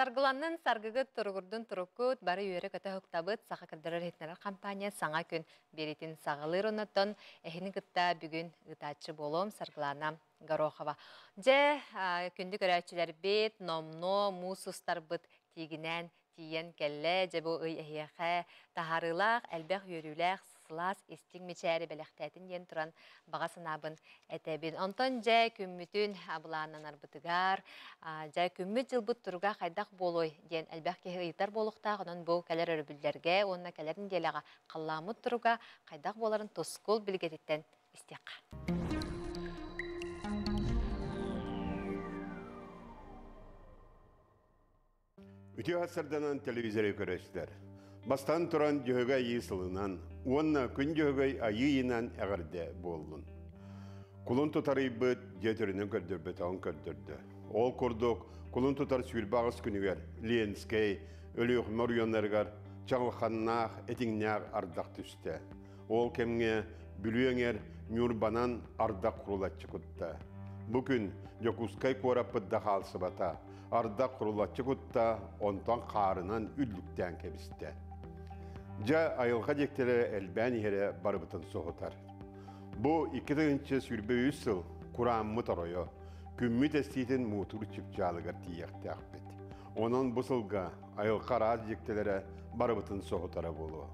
Саргыланнын саргыгыт, туругурдун туруккут, бары үөрэ-көтө уһуктабыт. Саха көрдөрөр иһитиннэрэр компания саҥа күн биэриитин саҕалыыр оннуттан эһини кытта бүгүн ыытааччы буолуом Саргылана Горохова. Дьэ, күндү көрөөччүлэрбит, номнуо муус устарбыт тиигинээн тиийэн кэллэ. Дьэ бу ый эһиэхэ таһаарыылаах, элбэх үөрүүлээх, сылаас истиҥ мичээри бэлэхтээтин диэн туран баҕа санаабын этэбин. Онтон дьэ күммүтүн былааннанарбытыгар, дьэ күммүт-дьылбыт туруга хайдах буолуой диэн элбэх киһи ыйытар буолуохтаах. Онон бу кэлэр өрөбүллэргэ уонна кэлэр нэдиэлэҕэ халлааммыт туруга хайдах буоларын тускул билгэтиттэн истиэххэ. Үтүө сарданан телевизоры көрөстөр. Бастан туран Дьөһөгөй Айыы сылынан уонна Күн Дьөһөгөй Айыы ыйынан эҕэрдэ буоллун. Кулун тутар ыйбыт дьиэ төрүнэн көрдөрбөтөҕүн көрдөрдө. Ол курдук, кулун тутар 28 күнүгэр Ленскэй, Өлүөхүмэ оройуоннарыгар чаҕылханнаах, этиҥнээх ардах түстэ. Ол кэмҥэ Бүлүү эҥэр Ньурбанан ардах курулаччы кутта. Бу күн Дьокуускай куораппыт да хаалсыбата. Ардах курулаччы кутта, онтон хаарынан үллүктээн кэбистэ. Дьэ, айылҕа диэктэрэ элбээн иһэрэ барыбытын соһутар. Бу 2023 сыл курааммыт оройо, күммүт эстиитин муҥутуур чыпчаалыгар тиийиэхтээхпит. Онон бу сылга айылҕа араас дьиктилэрэ барыбытын соһутара буолуо.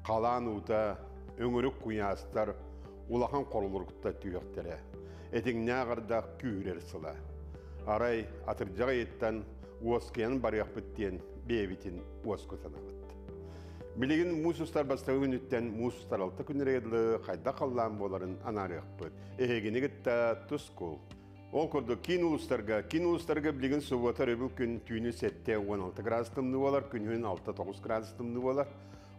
Халаан уута, өҥүрүк куйаастар улахан холлоруктар түһүөхтэрэ. Этиҥнээх ардах күүһүрэр сыла. Арай атырдьах ыйыттан уоскуйан барыахпыт диэн бэйэбитин уоскутанабыт. Билигин муус устар бастакы күнүттэн муус устар алта күннэргэ дылы хайдах халлаан буоларын анаарыахпыт. Эһигини кытта тускул. Ол курдук, киин улуустарга, киин улуустарга билигин субуота өрөбүл күн түүнү 7-16 градус тымныы буолар, күнүһүн 6-9 градус тымныы буолар.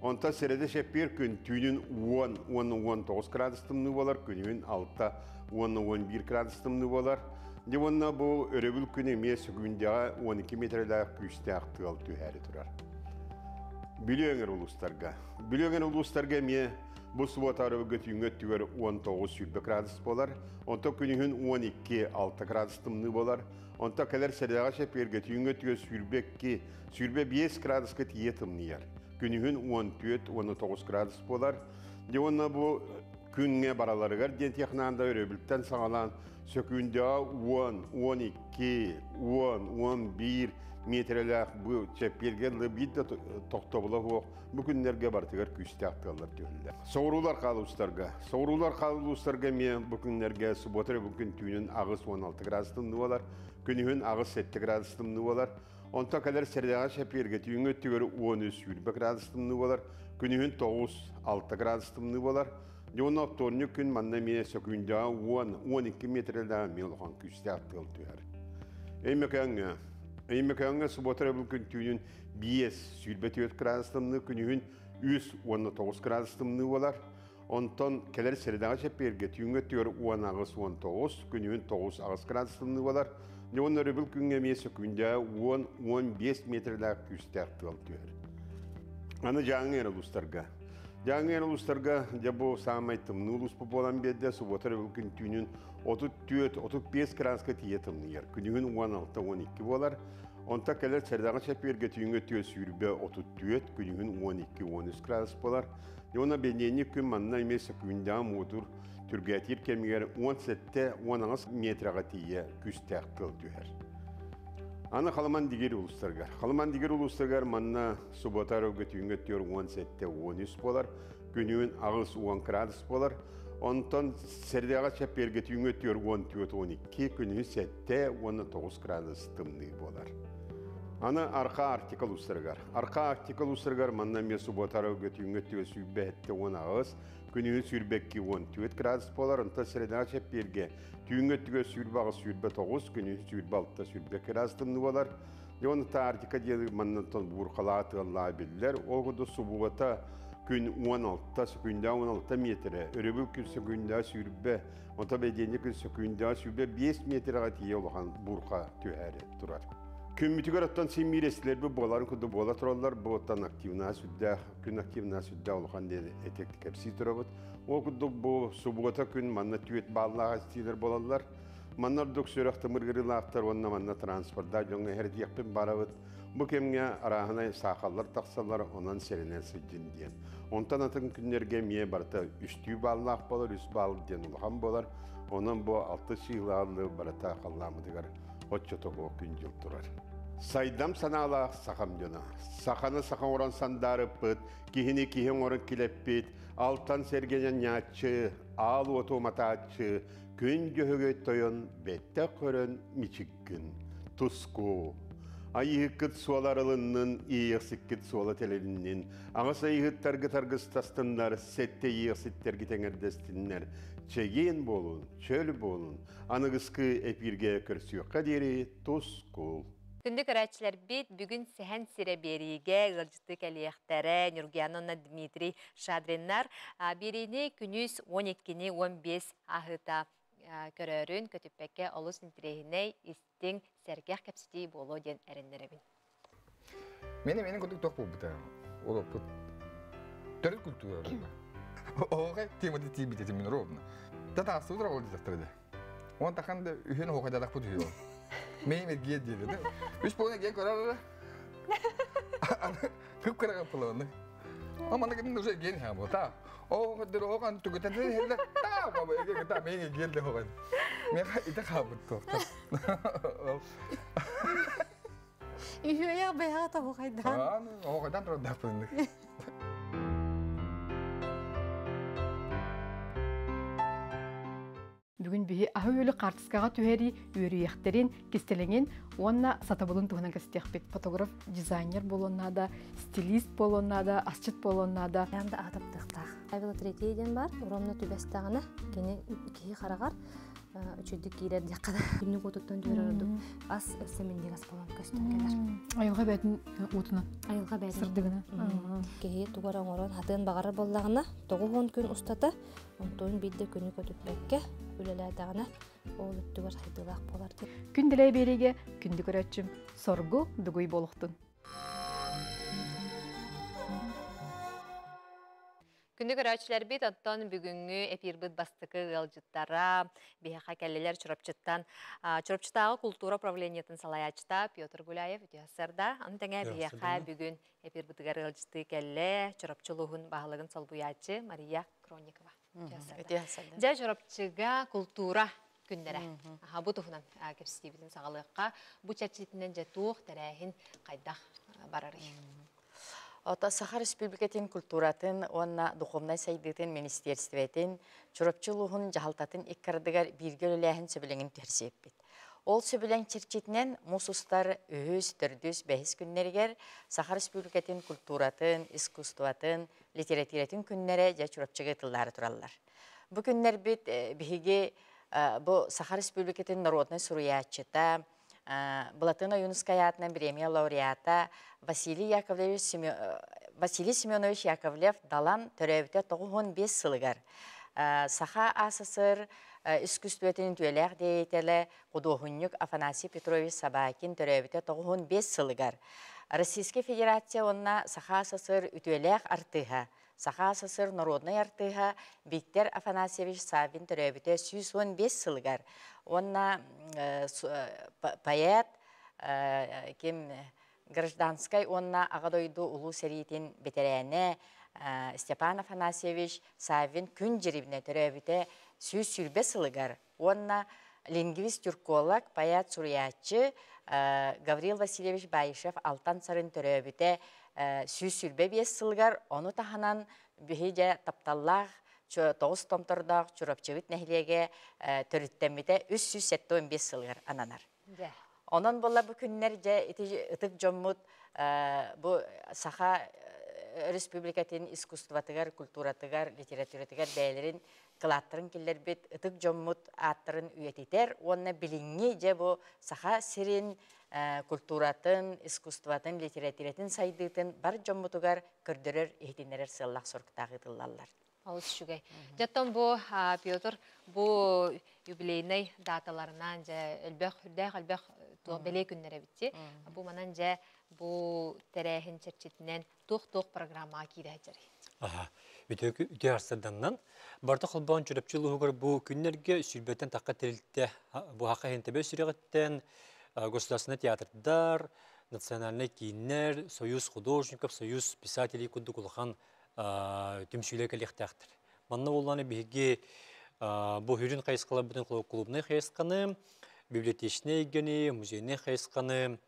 Онтон сэрэдэ шэппиэр күн түүнүн 10 уонна 19 градус тымныы буолар, күнүһүн 6 уонна 11 градус тымныы буолар. Дьэ уонна бу өрөбүл күн эмиэ сөкүүндэҕэ 12 миэтэрэлээх күүстээх тыал түһээри турар. Бүлүү өҥөр улуустарга. Бүлүү өҥөр улуустарга эмиэ бу субуота өрөбүлгэ түүҥҥү өттүгэр 19-20 градус буолар. Онтон күнүһүн 12-6 градус тымныы буолар. Онтон кэлэр сэрэҕэ чэппиэргэ түүҥҥү өттүгэр 22, 25 градуска тиийэ тымныйар. Күнүһүн 14-19 градус буолар. Дьэ уонна бу күҥҥэ бараларыгар диэн технаанда өрөбүлтэн саҕалаан сөкүүндэҕэ 10, 12, 10, 11 миэтэрэлээх бу чэппиэргэ дылы биир да тохтобула суох Бу күннэргэ барытыгар күүстээх тыаллар түһэллэр. Соҕуруулар хаалуустарга. Соҕуруулар хаалуустарга эмиэ бу күннэргэ субуота бу күн түүнүн 86 градус тымныы буолар, күнүһүн 8-7 градус тымныы буолар. Онтон кэлэр сэрэдэҕэ шэпиэргэ түүҥҥү өттүгэр 13-20 градус тымныы буолар, күнүһүн 9-6 градус тымныы буолар. Дьэ уонна оптуорунньук күн манна эмиэ сөкүүндэҕэ 10-12 миэтэрэлээх эмиэ улахан күүстээх тыал түһэр. Өймөкөөҥҥө. Өймөкөөҥҥө субуота өрөбүл күн түүнүн 5 24 градус тымныы, күнүһүн 3 уонна 9 градус тымныы буолар. Онтон кэлэр сэрэдэҕэ чэппиэргэ түүҥҥү өттүгэр 18-19, күнүһүн 9-8 градус тымныы буолар. Дьэ уонна өрөбүл күҥҥэ эмиэ сөкүүндэ 10-15 миэтэрэлээх күүстээх тыал түһэр. Аны Дьааҥы эрэ улуустарга. Дьааҥы эрэ улуустарга дьэ бу саамай тымныы улууспут буолан биэрдэ. Субуота өрөбүл күн түүнүн 34-35 градуска тиийэ тымныйар. Күнүһүн 16-12 буолар. Онтон кэлэр сэрэдэҕэ чэппиэргэ түүҥҥү өттүгэр 20-34, күнүһүн 12-13 градус буолар. Уонна бэнидиэнньик күн манна эмиэ сөкүүндэҕэ муҥутуур түргээтиир кэмигэр 17-18 миэтэрэҕэ тиийэ күүстээх тыал түһэр. Аны Халыман Дигир улуустарыгар. Халыман Дигир улуустарыгар манна субуота өрөбүлгэ түүҥҥү өттүгэр 17-13 буолар, күнүһүн 8-10 градус буолар. Онтон сэрэдэҕэ чэппиэргэ түүҥҥү өттүгэр 14-12, күнүһүн 7 уонна 9 градус тымныы буолар. Аны Арха Арктика улуустарыгар. Арха Арктика улуустарыгар манна эмиэ субуота арыгы түүҥҥү өттүгэр 27-18, күнүһүн 22-14 градус буолар. Онтон сэрэдэҕэ чэппиэргэ түүҥҥү өттүгэр 28-29, күнүһүн 26-22 градус тымныы буолар. Дьэ, уонна Арктика диэн маннантан буурхалаа тыаллаа биллэр. Ол курдук субуота күн 16, сөкүүндэ 16 миэтэрэ, өрөбүл күн сөкүүндэ 20, Онтон бэйдиэнньэ күн сөкүүндэҕэ 25 миэтэрэҕэ тиийэ улахан буурха түһээри турар. Күммүтүгэр оттон син биир эстилэрбит буоларын курдук буола тураллар. Бу оттон активнаа сүрдээх, күн активнаа сүрдээх улахан диэн этик кэпсии турабыт. Ол курдук бу субуота күн манна түөрт бааллаах эстиилэр буолаллар. Манна ордук сүрэх тымыр ыарыылаахтар уонна манна транспордаах дьоҥҥо эһэрдиэхпин барабыт. Бу кэмҥэ арааһынай саахаллар тахсаллар, онон сэрэнэн сылдьын диэн. Онтон атын күннэргэ эмиэ барыта үстүү бааллаах буолар, үс баал диэн улахан буолар. Онон бу алтыс чыылааллы барыта халлаамытыгар оччотоҕо күн-дьыл турар. Сайдам санаалаах сахам дьоно. Саханы саха оҥорон сандаарыппыт, киһини киһи оҥорон килэппит, алтан сэргэнэн ньааччы, аал уоту уматааччы, күн дьөһөгөй тойон бэттэх көрөн мичиккин, туску. Айыһыккыт суола арылыннын, иэйэхсиккит суола тэлэлиннин, аҕыс айыһыттаргыт аргыстастыннар, сэттэ иэйэхситтэргит эҥэрдэстиннэр, чэгиэн буолун, чөл буолун, аныгыскы эпииргэ көрсүөххэ диэри тускул. Күндү көрөөччүлэрбит, бүгүн Сэһэн сирэ биэриигэ ыалдьытыы кэлиэхтэрэ Ньургуяна уонна Дмитрий Шадриннар. Биэриини күнүс 12-ни 15 аһыта көрөөрүн, көтүппэккэ олус интэриэһинэй, истиҥ, сэргэх кэпсэтии буолуо диэн эрэннэрэбин. Мени курдук тох буолбута. Ол оппут төрүт культура Оҕа темата тиийбит этим ровно. Та таастыбыт ол дьахтар Он тахан да үһүн оҕа дадах бут үһү. Мейм эргиэ диэри да. Үс буолан эргиэн көрөр. Күп көрөр пыланы. Амана ким уже эргиэн ха бу та. О көдөр оған түгетен хелле та баба эге та мейм эргиэн де хоған. Мен ите хабыт тохта. Үһүөйэх бэйэҕэ тобуҕайдаан. Оҕайдан турар даппын. Бүгүн биһи аһы-үөлү хаартыскаҕа түһэрии үөрүйэхтэрин, кистэлэҥин уонна сатабылын туһунан кэпсэтиэхпит. Фотограф, дизайнер буолуон наада, стилист буолуон наада, асчыт буолуон наада. Хайаан да аһатаптыахтаах. Правило третье диэн баар, ровно түбэстэҕинэ кини киһи хараҕар үчүгдүк киирэр диэххэ да. Күннүк уотуттан түһэрэр ордук ас өссө минньигэс буолан көстөн кэлэр. Айылҕа бэйэтин уутунан. Айылҕа бэйэтин. Сырдыгынан. Киһи тугу эрэ оҥорон хатыан баҕарар буоллаҕына, 90 күн устата онтуон биирдэ күнү көтүппэккэ үлэлээтэҕинэ ол өттүгэр сайдыылаах буолар диэн. Күн дэлэй биэриигэ күндү көрөөччүм соргу дугуй буолуохтун. Күндү көрөөччүлэрбит, оттон бүгүҥҥү эфирбит бастакы ыалдьыттара биһиэхэ кэллилэр Чурапчыттан Чурапчытааҕы култуура управлениетын салайааччыта Петр Гуляев үтүө сарда. Аны тэҥэ биһиэхэ бүгүн эфирбытыгар ыалдьытыы кэллэ Чурапчы улууһун баһылыгын солбуйааччы Мария Кронникова. Дьэ, Чурапчыга култуура күннэрэ. Бу туһунан кэпсэтиибитин саҕалыахха. Бу чэрчитинэн дьэ туох тэрээһин хайдах барарый? Ото Саха Республикатын культуратын уонна духовнай сайдыытын министерствотын Чурапчы улууһун дьаһалтатын иккардыгар бииргэ үлэлээһин сөбүлэҥин түһэрсиэппит. Ол сөбүлэҥ чэрчитинэн муус устар үһүс, төрдүс, бэһис күннэригэр Саха Республикатын культуратын, искусствотын, литературатын күннэрэ дьэ Чурапчыга ыытыллаары тураллар. Бу күннэрбит биһиги бу Саха Республикатын народнай суруйааччыта, Былатын Ойуунускай аатынан премия лауреата Василий Яковлевич Василий Семенович Яковлев Далан төрөөбүтэ 95 сылыгар Саха АССР искусствотын үтүөлээх деятелэ худуоһунньук Афанасий Петрович Собакин төрөөбүтэ 95 сылыгар Российскай Федерация уонна Саха АССР үтүөлээх артыыһа Саха АССР народнай артыыһа Виктор Афанасьевич Саввин төрөөбүтэ 115 сылыгар уонна поэт ким гражданскай уонна Аҕа дойду улуу сэриитин бэтэрээнэ Степан Афанасьевич Саввин күн дьирибинэ төрөөбүтэ 120 сылыгар уонна лингвист-тюрколог, поэт, суруйааччы Гаврил Васильевич Баишев Алтан Сарын төрөөбүтэ 125 сылыгар, ону таһынан биһи дьэ тапталлаах тоҕус томтордоох Чурапчыбыт нэһилиэгэ төрүттэммитэ 375 сылыгар ананар. Онон буолла бу күннэр дьэ ити ытык дьоммут бу Саха Республикатын искусствотыгар, культуратыгар, литературатыгар бэйэлэрин кылааттарын киллэрбит ытык дьоммут ааттарын үйэтитэр уонна билиҥҥи дьэ бу Саха сирин культуратын, искусствотын, литературатын сайдыытын бар дьоммутугар көрдөрөр, иһитиннэрэр сыаллаах соруктаах ыытыллаллар. Олус үчүгэй. Дьэттон бу Петр бу юбилейнай даталарынан дьэ элбэх үрдээх элбэх туох бэлиэ күннэр эбитти. Бу манан дьэ бу тэрээһин чэрчитинэн туох-туох программаҕа киирэ сылдьарый? Аха. Үтө арсарданнан барта холбоон Чурапчы улууһугар бу күннэргэ сүрбэттэн тахха тэрилтэ бу хаха хентебе сүрэҕиттэн государственный театрдар, национальнай кииннэр, Союз художников, Союз писателей курдук улахан түмсүүлэр кэлиэхтээхтэр. Манна буоллаҕына биһиги бу сүрүн хайысхаларбытын клубнай хайысханы, библиотечнай эйгэни, музейнай хайысханы,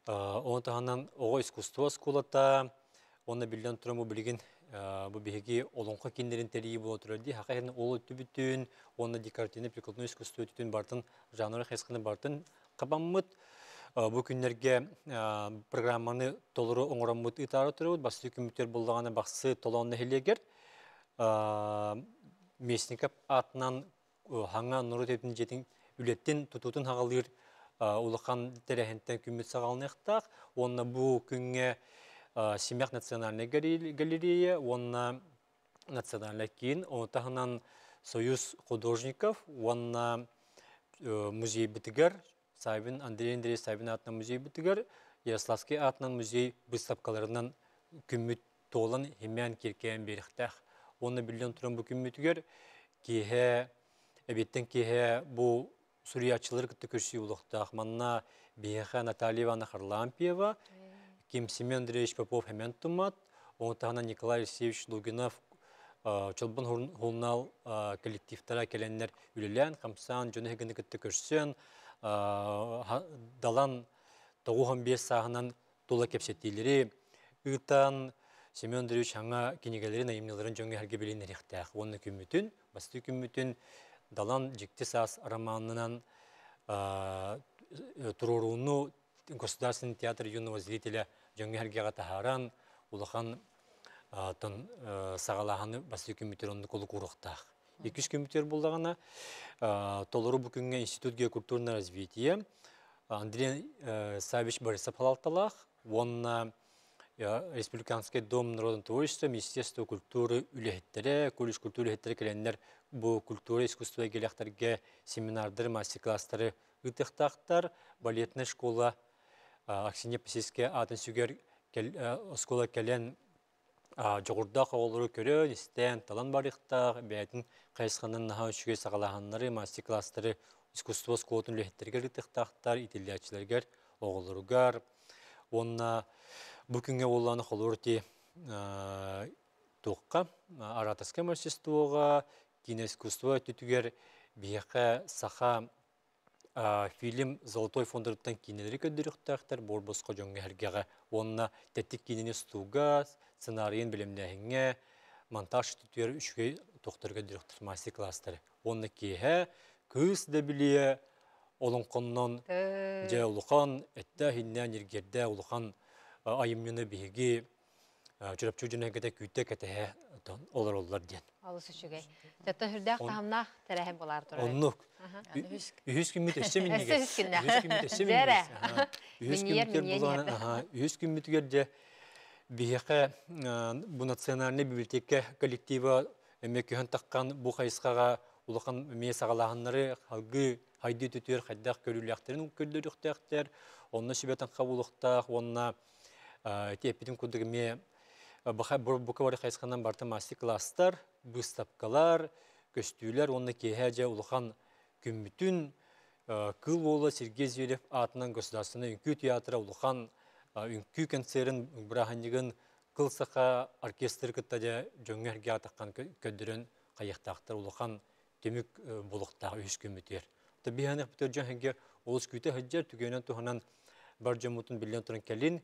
ону таһынан оҕо искусство оскуолата, уонна биллэн туран бу билигин бу биһиги олоҥхо кииннэрин тэрийии буола турар дии. Хаха иһин ол өттүбүтүн уонна декоративнай прикладной искусство өттүтүн бартын жанры хайысханы бартын хабаммыт. Бу күннэргэ программаны толору оҥороммут ыытаары турабыт. Бастакы күммүтүгэр буоллаҕына Бахсы Толоон нэһилиэгэр Местников аатынан хаҥа норуот өйтүн дьиэтин үлэтин тутуутун хаҕалыыр улахан тэрээһинтэн күммүт саҕаланыахтаах. Уонна бу күҥҥэ Симэх национальнай галерея уонна национальнай киин, ону таһынан Союз художников уонна музейбытыгар Савин Андрей Андреевич Савин аатынан музейбытыгар Ярославский аатынан музей быыстапкаларынан күммүт туолан химээн киэркэйэн биэриэхтээх. Уонна биллэн туран бу күммүтүгэр киэһэ эбиэттэн киэһэ бу суруйааччылары кытта көрсүү буолуохтаах. Манна биһиэхэ Наталья Ивановна Харлампьева, Ким Семен Андреевич Попов Хэмэн Тумат, ону таһынан Николай Алексеевич Лугинов Чолбон журнал коллективтара кэлэннэр үлэлээн, хамсаан, дьону эһигини кытта көрсөн, далан 95 сааһынан тула кэпсэтиилэри ыытан, Семен Андреевич саҥа кинигэлэрин, айымньыларын дьоҥҥо эһэргэ билиннэриэхтээх. Уонна күммүтүн, бастакы күммүтүн Далан Дьикти саас романынан туруорууну Государственный театр юного зрителя дьоҥҥо эһэргэҕэ таһааран, улахан саҕалааһыны бастакы күммүтүгэр оннук олук ууруохтаах. Иккис күммүтүгэр буллаҕына, толору бу күҥҥэ Институт геокультурного развития Андрей Савич Борисов салалталаах уонна Республиканский дом народного творчества, Министерство культуры үлэһиттэрэ, колледж культура үлэһиттэрэ кэлэннэр бу культура искусство эйгэлээхтэргэ семинардары, мастер-класстары ыытыахтаахтар. Балетная школа Аксинья Посельская аатын сүгэр оскуола кэлэн дьоҕурдаах оҕолору көрөн, истэн, талан барыахтаах, бэйэтин хайысханан наһаа үчүгэй саҕалааһыннары, мастер-класстары искусство оскуолатын үлэһиттэригэр ыытыахтаахтар, иитиллээччилэригэр, оҕолоругар. Уонна бу күҥҥэ буоллаҕына холобур ити туохха ораторскай мастерствоҕа, киноискусство өттүтүгэр биһиэхэ саха фильм Золотой фондарыттан киинэлэри көрдөрүөхтээхтэр буор-босхо дьоҥҥо эһэргэҕэ уонна тэттик киинэни устууга, сценарийын бэлэмнээһиҥҥэ, монтаж өттүтүгэр үчүгэй туохтары көрдөрүөхтэр мастер-класстары. Уонна киэһэ кыыс да билиэ олоҥхоннон дьэ улахан эттээх-иһиннээн ньиргиэрдээх улахан айымньыны биһиги Чурапчы дьоно күүтэ кэтэһэ олороллор диэн. Олус үчүгэй. Жаттан үрдээх таһымнаах тэрээһин болаар турар. Оннук. Үһүс күммүт өссө минньигэс. Үһүс күннээх. Үһүс күммүт өссө минньигэс. Үһүс күммүтүгэр булаана, үһүс күммүтүгэр дьэ биһиэхэ бу национальнай библиотека коллектива эмиэ көһөн таххан бу хайысхаҕа улахан эмиэ саҕалааһыннары салгыы хайдыы түтүөр хайдах көрүүлээхтэрин көрдөрүөхтээхтэр, онно сүбэ-таҥха буолуохтаах уонна ити эппитим курдук эмиэ бука бары хайысханан барыта мастер-класстар, быыстапкалар, көстүүлэр уонна киэһэ дьэ улахан күммүтүн Кыыл Уола Сергей Зверев аатынан Государственнай үҥкүү театра улахан үҥкүү концерын бырааһынньыгын Кыл Саха оркестры кытта дьэ дьоҥҥо эргэ атаххан көрдөрөн хайыахтаахтар улахан түмүк буолуохтаах үһүс күммүтүгэр. Биһиэнэх бүтэр дьон эһиги олус күүтэ сылдьар түгэнэн туһанан бар дьоммутун биллэн туран кэлин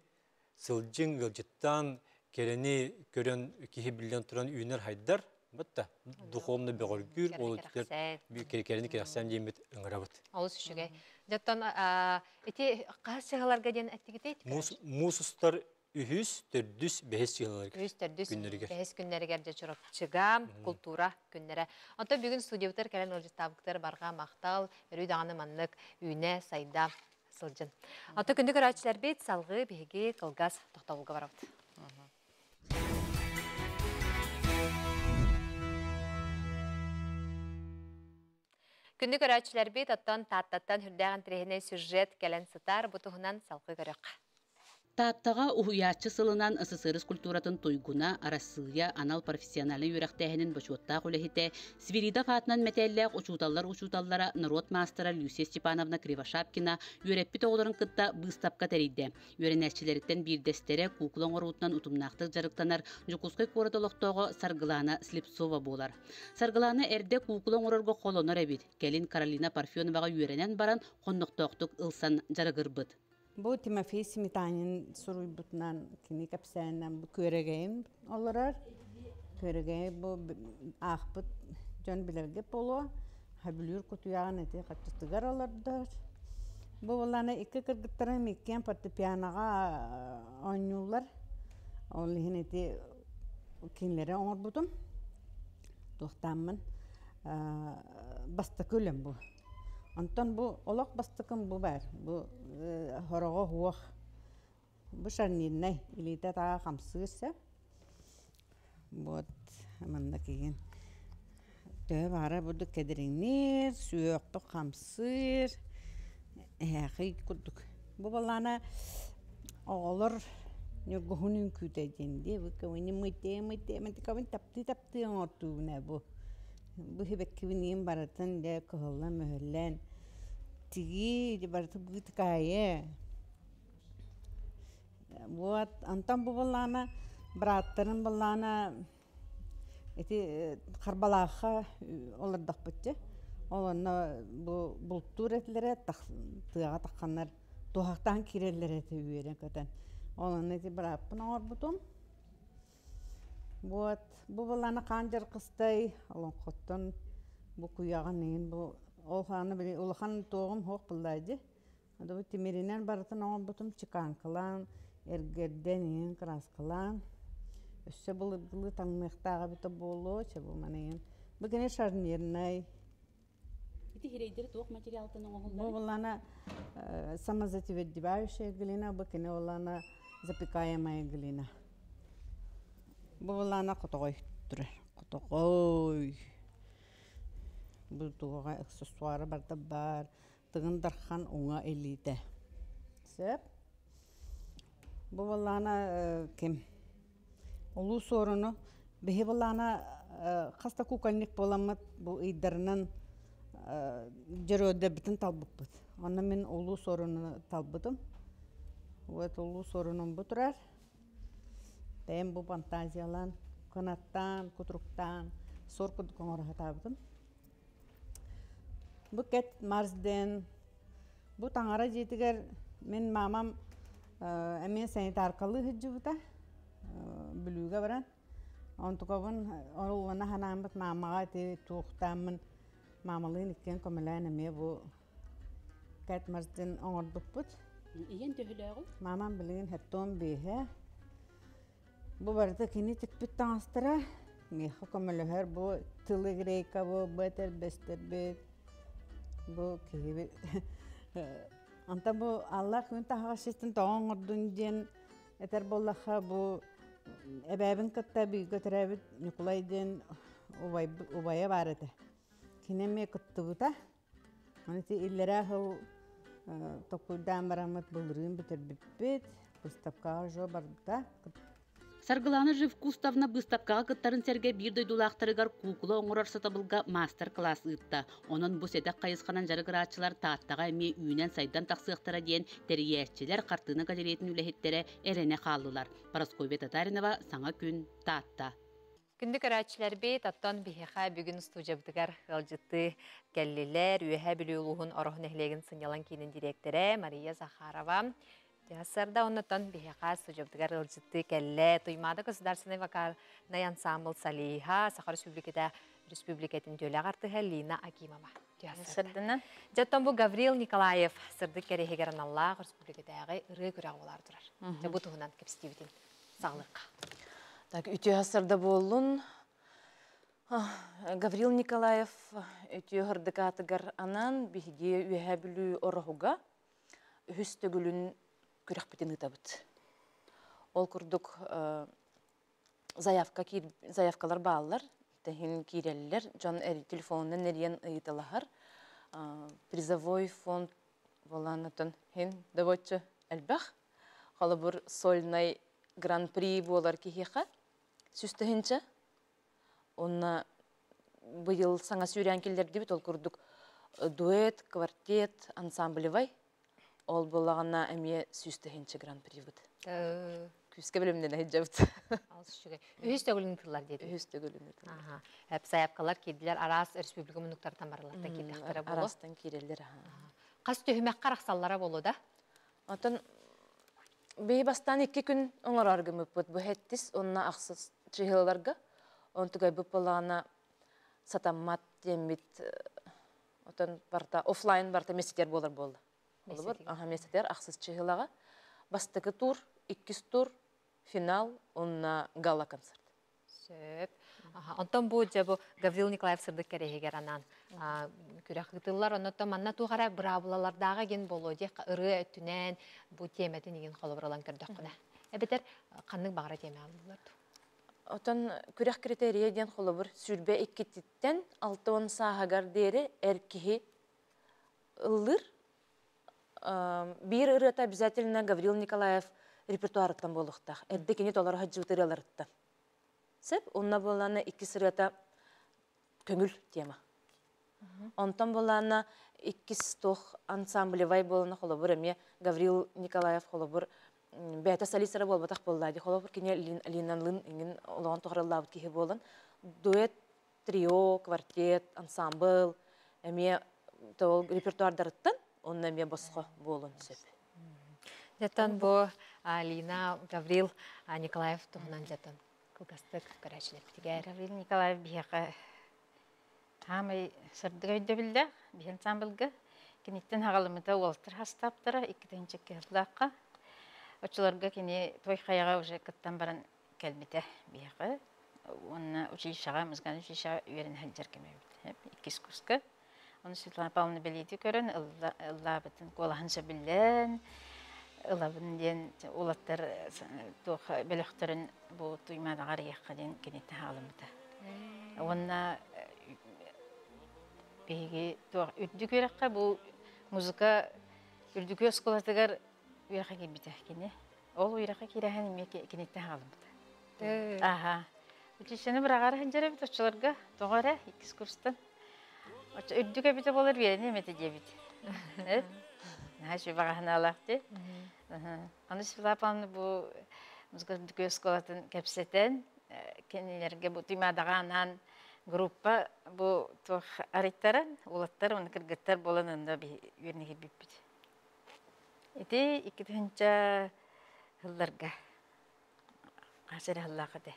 сылдьыҥ ыалдьыттаан кэрэни көрөн киһи биллэн туран үүнэр хайдар бытта духовно бөҕөргүүр ол өттүгэр кэрэни кэрэхсээн диэммит ыҥырабыт. Олус үчүгэй. Дьоттон ити хас чыһыларга диэн эттигитий? Муус устар үһүс, төрдүс, бэһис чыһыларыгар. Үһүс, төрдүс, күннэригэр. Бэһис күннэригэр дьэ Чурапчыга култуура күннэрэ. Онтон бүгүн студиябытыгар кэлэн ыалдьыттаабыккытыгар барҕа махтал, өрүү даҕаны маннык үүнэ, сайда сылдьын. Онтон күндү көрөөччүлэрбит салгыы биһиги кылгас тохтобулга барабыт. Күндү көрөөччүлэрбит, оттон Тааттаттан үрдээх интэриэһинэй сюжет кэлэн сытар. Бу туһунан салгыы көрүөххэ. Тааттаҕа уһуйааччы сылынан СССР культуратын туйгуна, Арассыыйа анал профессиональнай үөрэхтээһинин бочуоттаах үлэһитэ, Свиридов аатынан мэтээллээх учууталлар учууталлара, норуот маастара Люция Степановна Кривошапкина үөрэппит оҕолорун кытта быыстапка тэрийдэ. Үөрэнээччилэриттэн биирдэстэрэ куукула оҥоруутунан утумнаахтык дьарыктанар Дьокуускай куорат олохтооҕо Саргылаана Слепцова буолар. Саргылаана эрдэ куукула оҥорорго холонор эбит. Кэлин Каролина Парфеноваҕа үөрэнэн баран хоннохтоохтук ылсан дьарыгырбыт. Бу Тимофей Сметанин суруйбутунан кини кэпсээнинэн бу күөрэгэйим олорор. Күөрэгэй бу аахпыт дьон билэргэ буолуо. Хөбүлүүр кутуйаҕын ити хаччытыгар олордор. Бу буоллаана икки кыргыттарым иккиэн фортепианоҕа оонньууллар. Ол иһин ити кинилэри оҥорбутум. Туохтааммын бастакы үлэм бу. Онтон бу олох бастакым бу баар. Бу хороҕо уох. Бу шарнирнай илиитэ атаҕа хамсыыр сөп. Вот манна кигин төһө баҕарар бурдук кэдириҥниир, сүөхпүт хамсыыр, эһээхий курдук. Бу балаана оҕолор ньургуһун үҥкүүтэ диэн дии бу кэбини мыйтыы мыйтыы мытыкабын таптыы таптыы оҥортуубун ээ бу. Бу сибэккибин барытын дьэ кыһыллан-мөһүллэн тигии дьэ барыта быытыкаайы. Вот онтон бу былаана бырааттарым былаана ити Харбалаахха олордохпут дьэ. Ол онно бу бултуур этилэрэ тыаҕа тахханнар туһахтаан киирэллэр этэ үөрэн-көтөн. Ол онно ити бырааппын оҥорбутум. Вот бу былаана хаан дьаркыстай олоҥхоттон бу куйаҕын иһин бу ол хааны били улахан туоҕум суох буоллаа дии. Бу тимиринэн барытын оҥорбутум чеканкалаан, эргэрдэн иһин краскалаан. Өссө былыргылыы таҥныахтааҕа эбитэ буолуо, чэ бу маны иһин. Бу кини шарнирнай. Ити хирэйдэри туох материалтан оҥоһуллар? Бу булана самозатвердевающая глина, бу кини булана запекаемая глина. Бу булана хотоҕой турар. Хотоҕой. Бу туоҕа аксессуара барыта баар. Тыгын Дархан уҥа илиитэ. Сөп. Бу былаана ким? Улуу Суоруну биһи былаана хас да кукольник буоламмыт бу ыйдарынан дьоруойдарбытын талбыппыт. Онно мин Улуу Суоруну талбытым. Вот Улуу Суорунум бу турар. Бэйэм бу фантазиялаан, кынаттаан, кутуруктаан, суор курдук оҥоро сатаабытым. Бу Кэт Марсден бу таҥара дьиэтигэр мин маамам эмиэ санитаркалыы сылдьыбыта Бүлүүгэ баран. Онтукабын уонна санааммыт маамаҕа ити туохтааммын маамалыын иккиэн көмөлөөн эмиэ бу Кэт Марсден оҥорбуппут. Ийэн төһөлөөҕүй? Маамам билигин хеттон биэһэ. Бу барыта кини тикпит таҥастара миэхэ көмөлөһөр бу тылы грека бу бэтэрбэстэрбит бу киһибит Онтон бу Аллах күн таһаҕасчытын тоҕо оҥордун диэн этэр буоллахха бу эбээбин кытта бииргэ төрөөбүт Ньукулай диэн убайа баар этэ. Кини эмиэ кыттыбыта. Аны ити иллэрээ сыл токуйдаан бараммыт былырыын бүтэрбиппит. Выставкаҕа уже барбыта. Саргылаана Живкустовна быыстапкаҕа кыттарын сэргэ биир дойдулаахтарыгар куукула оҥорор сатабылга маастар-кылаас ыытта. Онон бу сэдэх хайысханан дьарыгырааччылар Тааттаҕа эмиэ үүнэн-сайдан тахсыахтара диэн тэрийээччилэр, хартыына галереятын үлэһиттэрэ эрэнэ хааллылар. Парасковья Татаринова, Саҥа күн, Таатта. Күндү көрөөччүлэрбит, оттон биһиэхэ бүгүн студиябытыгар ыалдьыттыы кэллилэр. Үөһээ Бүлүү улууһун Ороһу нэһилиэгин сынньалаҥ киинин дириэктэрэ Мария Захарова. Сарда оннуттан биһиэхэ студиябытыгар ыалдьыттыы кэллэ. Туймаада государственнай вокальнай ансамбл Салиха, Саха Республиката Республикатын түөлэх артыһа Лина Акимова. Сырдынан. Дьоттон бу Гаврил Николаев сырдык кэриэһигэр аналлаах республикатааҕы ырыа күрэҕэ буолар турар. Дьэ бу туһунан кэпсэтиибитин саҕалыахха. Так, үтүө сырда буоллун. Гаврил Николаев үтүө сырдык аатыгар анаан биһиги Үөһээ Бүлүү Ороһуга үһүс төгүлүн күрэхпитин ыытабыт. Ол курдук заявка заявкалар бааллар, тэһин киирэллэр, дьон телефонунан эрийэн ыйыталаһар. Призовой фонд буолаанатан хин добоччу элбэх. Холобур сольнай гран-при буолар киһиэхэ 100 тыһыынча. Онна быйыл саҥа сүүрээн киллэрдибит, ол курдук дуэт, квартет, ансамблевай. Ол буоллаҕына эмиэ 100 тыһыынча гран-прибыт. Күүскэ бэлэмнэнэ сылдьабыт. Үһүс төгүлүн ыытыллар диэтиҥ. Үһүс төгүлүн ыытыллар. Сайаапкалар киирдилэр, араас республика муннуктарынан барыларыттан киирдэхтэрэ буолуо. Араастан киирэллэр. Хас түһүмэххэ арахсаллара буолуо да? Оттон биһи бастаан 2 күн оҥорор гыммыппыт. Бу сэттис уонна ахсыс чыһыыларга. Онтукайбыт буоллаҕына сатаммат диэммит, отон барта офлайн барта миэстэтигэр буолар буолла. Олобор, аха, миэстэтигэр ахсыс чыһыылаҕа. Бастакы тур, иккис тур, финал, уонна гала концерт. Сөп. Онтон бу дьэ бу Гаврил Николаев сырдык кэриэһигэр анаан күрэх ыытыллар. Оннуттан манна туох эрэ быраабылалардааҕа гин буолуо диэх ырыа өттүнэн бу тиэмэтин игин холобур ылан көрдөххүнэ. Эбэтэр ханнык баҕара тиэмэ алыллар дуу? Отон күрэх критерийэ диэн холобур 22-титтэн 60 сааһыгар диэри эр киһи ыллыыр. Биир ырыата обязательно Гаврил Николаев репертуарыттан буолуохтаах. Эрдэ кини толоро сылдьыбыт ырыаларыттан. Сөп, онно буоллаҕына иккис ырыата көҥүл тема. Онтон буоллаҕына иккис туох ансамблевай буолана холобур эмиэ Гаврил Николаев холобур бэйэтэ солист эрэ буолбатах буолла дии, холобур кини Линалын иҥин олоҕун тухары киһи буолан дуэт, трио, квартет, ансамбл эмиэ ол репертуардарыттан онно эмиэ босхо буолуон сөп. Дьаттан бу Алина Гаврил Николаев туһунан дьаттан кылгастык көрөөччүлэрбитигэр. Гаврил Николаев биһиэхэ хаамай сырдык өйдөбүллээх, биһи ансамблга. Киниттэн хаҕалымыта уолаттар хастааптара, 2 тыһыынча сыллаахха. Оччолорго кини той хайаҕа уже кыттан баран кэлбитэ биһиэхэ. Уонна училищеҕа, музыкальнай училищеҕа үөрэнэ сылдьар кэмэ иккис курска. Оны Светлана Павловна бэлиэтии көрөн, ыллаабытын, куолаһын сөбүлээн, ылабын диэн уолаттар туох бөлөхтөрүн бу Туймаадаҕа арыйыахха диэн киниттэн хаалыммыта. Уонна биһиги туох үрдүк үөрэххэ бу музыка үрдүкү оскуолатыгар үөрэххэ киирбитэ кини. Ол үөрэххэ киирэһэн эмиэ киниттэн хаалыммыта. Аха. Училищены быраҕаары сылдьар эбит оччолорго тоҕо эрэ иккис курстан. Үрдүк эбитэ буолар үөрэниэм этэ диэбит. Наһаа үчүгэй баҕаһынаалаах дии. Аны Светлана Павловна бу музыка үрдүкү оскуолатын кэпсэтэн, кинилэргэ бу Туймаадаҕа анаан группа бу туох арыйтаран, уолаттар уонна кыргыттар буолан онно үөрэнэ киирбиппит. Ити 2 тыһыынча сылларга хас эрэ сыллаах этэ.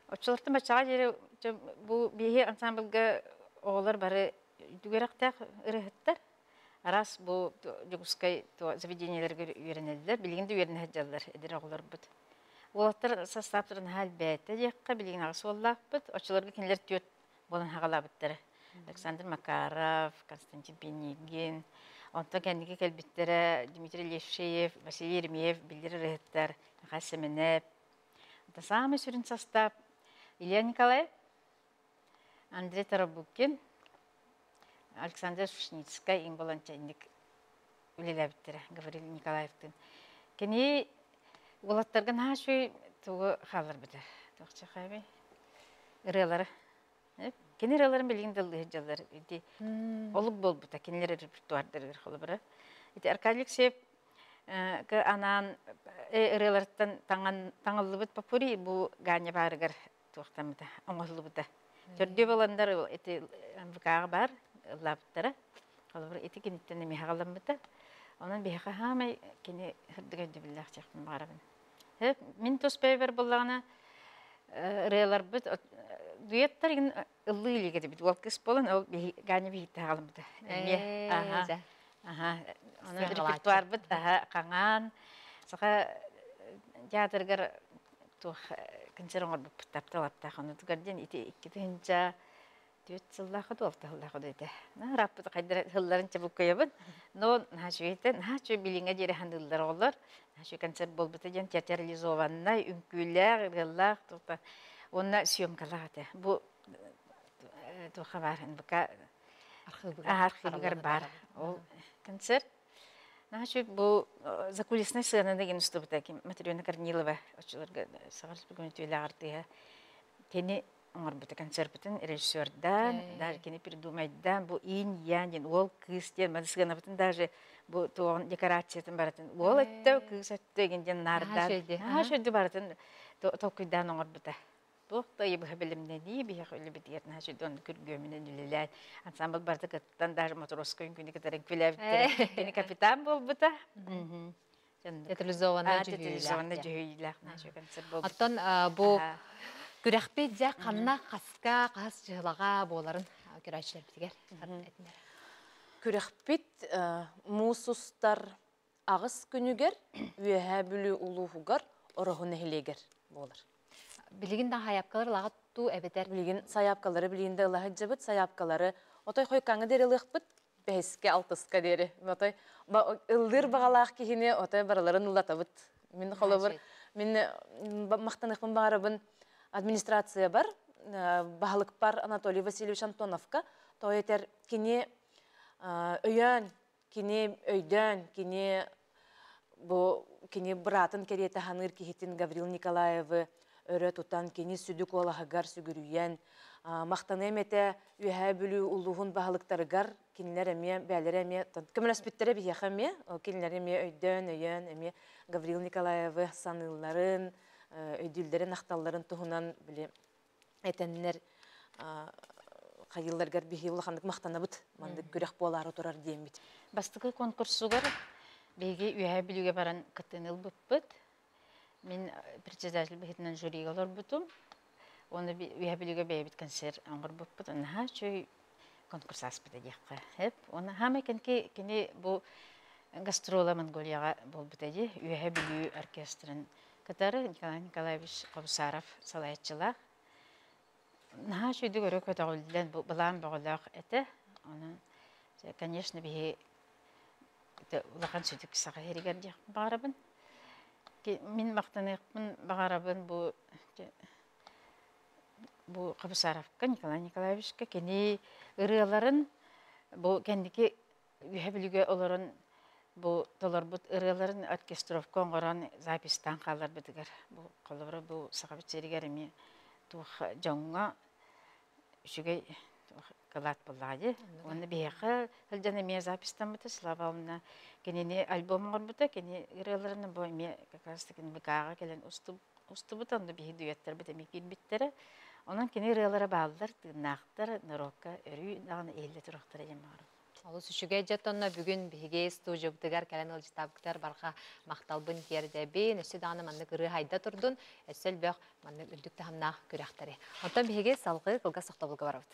Оччолортон баччаҕа диэри бу биһи ансамблга оҕолор бары үөрэхтээх ырыаһыттар. Араас бу Дьокуускай заведениелэригэр үөрэнэллэр, билигин да үөрэнэ сылдьаллар эдэр оҕолорбут. Уолаттар састааптарын наһаа элбээтэ диэххэ, билигин аҕыс уоллаахпыт. Оччолорго кинилэр түөрт буолан хаҕалаабыттара. Александр Макаров, Константин Пинигин, онтон кэнники кэлбиттэрэ Дмитрий Левшеев, Василий Еремеев биллэр ырыаһыттар, Михаил Семенев. Это самый сүрүн состав Илья Николаев, Андрей Тарабукин, Александр Шушницкай им болончайник үлэлээбиттэрэ Гаврил Николаевтыын. Кини уолаттарга наһаа үчүгэй тугу хаалларбыта. Туохчахаби ырыалары. Кини ырыаларын билигин да ыллыы сылдьаллар. Ити олук буолбута кинилэр репертуардарыгар холобура. Ити Аркадий Алексеев анаан ырыаларыттан таҥыллыбыт попурри бу Ганя баарыгар туохтаммыта, оҥоһуллубута. Төрдүө боланнар ити МВК-ҕа баар ыллаабыттара. Холобур ити киниттэн эмиэ хаҕаламмыта. Онон биһиэхэ хаамай кини сырдык өйдөбүллээх диэхпин баҕарабын. Мин тус бэйэбэр буоллаҕына ырыаларбыт дуэттар игин ыллыы илик этибит. Уол кыыс буолан ол Ганя биһиттэ хаҕаламмыта. Эмиэ аха аха онон репертуарбыт аха хаҥаан саха театрыгар туох концерт оҥорбуппут тапталаттаах онутугар диэн ити 2 тыһыынча 4 сыллаах ду 6 сыллаах ду этэ. Наһаа хайдара сылларын чабуккайабын. Но наһаа үчүгэй наһаа үчүгэй билиҥҥэ диэри ханыыллар оҕолор. Наһаа үчүгэй концерт буолбута диэн театрализованнай, үҥкүүлээх, ырыалаах тута уонна съемкалаах этэ. Бу туохха баар НБК архыыбыгар баар ол концерт. Наһаа бу закулисный сыана деген устубута ким Матрена Корнилова очуларга Саха Республикатын үтүөлээх артыыһа кини оҥорбута концерпытын режиссердаан, даже кини придумайдаан бу инь ян диэн уол кыыс диэн маны сыанабытын даже бу туоҕун декорациятын барытын уол өттө кыыс өттө деген диэн наардаан наһаа үчүгэй барытын толкуйдаан оҥорбута. Туох да ыйы быһа бэлэмнэнии биһиэхэ үлэбитигэр наһаа үчүгэй онно күргүөмүнэн үлэлээн ансамбль барыта кыттан даже Моторосскай үҥкүүнү кытары үҥкүүлээбиттэрэ. Кини капитан буолбута. Театрализованнай дьүһүйүүлээх. Дьүһүйүүлээх наһаа үчүгэй концерт буолбут. Оттон бу күрэхпит дьэ ханна хаска хас дьыалаҕа буоларын көрөөччүлэрбитигэр этинэр. Күрэхпит муус устар аҕыс күнүгэр Үөһээ Бүлүү улууһугар Ороһу нэһилиэгэр буолар. Билигин да сайаапкалар ылаҕыт дуу эбэтэр? Билигин сайаапкалары билигин да ыла сылдьабыт. Сайаапкалары отой хойуккааҥҥа диэри ылыахпыт. Бэһискэ, алтыска диэри. Отой ыллыыр баҕалаах киһини отой барыларын ыллатабыт. Мин холобур, мин махтаныахпын баҕарабын администрациябар, баһылыкпар Анатолий Васильевич Антоновка. Тоҕо этэр кини өйөөн кини өйдөөн, кини бу кини быраатын кэриэтэ саныыр киһитин Гаврил Николаевы өрө тутан, кини сүдү куолаһыгар сүгүрүйэн, махтаныам этэ Үөһээ Бүлүү улууһун баһылыктарыгар, кинилэр эмиэ, бэйэлэрэ эмиэ көмөлөспүттэрэ биһиэхэ эмиэ, кинилэр эмиэ өйдөөн, өйөөн, эмиэ Гаврил Николаевы саныылларын, өйдүүллэрин, ахталларын туһунан били этэннэр хайыылларыгар биһиги улаханнык махтанабыт маннык күрэх буолаары турар диэммит. Бастакы конкурсугар биһиги Үөһээ Бүлүүгэ баран кыттыыны ылбыппыт. Мин председатель быһыытынан жюрига олорбутум. Уонна Үөһээ Бүлүүгэ бэйэбит концерт оҥорбуппут. Наһаа үчүгэй конкурс ааспыта диэххэ сөп. Уонна хаамай кэнки кини бу гастрола Монголияҕа буолбута дии. Үөһээ Бүлүү оркестрын кытары Николай Николаевич Хобусаров салайааччылаах. Наһаа үчүгэйдик өрө көтөҕүллэн бу былаан бөҕөлөөх этэ. Онон, конечно, биһи улахан сүтүк саха иһигэр диэхпин баҕарабын. Мин махтаныахпын баҕарабын бу бу Хобусаровка Николай Николаевичка кини ырыаларын бу кэнники Үөһэ Бүлүүгэ олорон бу толорбут ырыаларын оркестровка оҥорон записьтаан хаалларбытыгар бу холобура бу Сахабыт сиригэр эмиэ туох дьоҥҥо үчүгэй туох кылаат буоллаҕа дии. Уонна биһиэхэ сылдьан эмиэ записьтаммыта Слава Павловна кинини альбом оҥорбута, кини ырыаларын бу эмиэ как раз таки НВК-ҕа кэлэн устубута, онно биһи дуэттарбыт эмиэ киирбиттэрэ. Онон кини ырыалара бааллар, тыыннаахтар, норуокка өрүү даҕаны иһиллэ туруохтара диэн баҕарабын. Олус үчүгэй дьэ бүгүн биһиги студиябытыгар кэлэн ыалдьытаабытыгар барҕа махталбын тиэрдэбин. Өссө даҕаны маннык ырыа хайда турдун, өссө элбэх маннык үрдүк таһымнаах күрэхтэри. Онтон биһиги салгыы кылгас тохтобулга барабыт.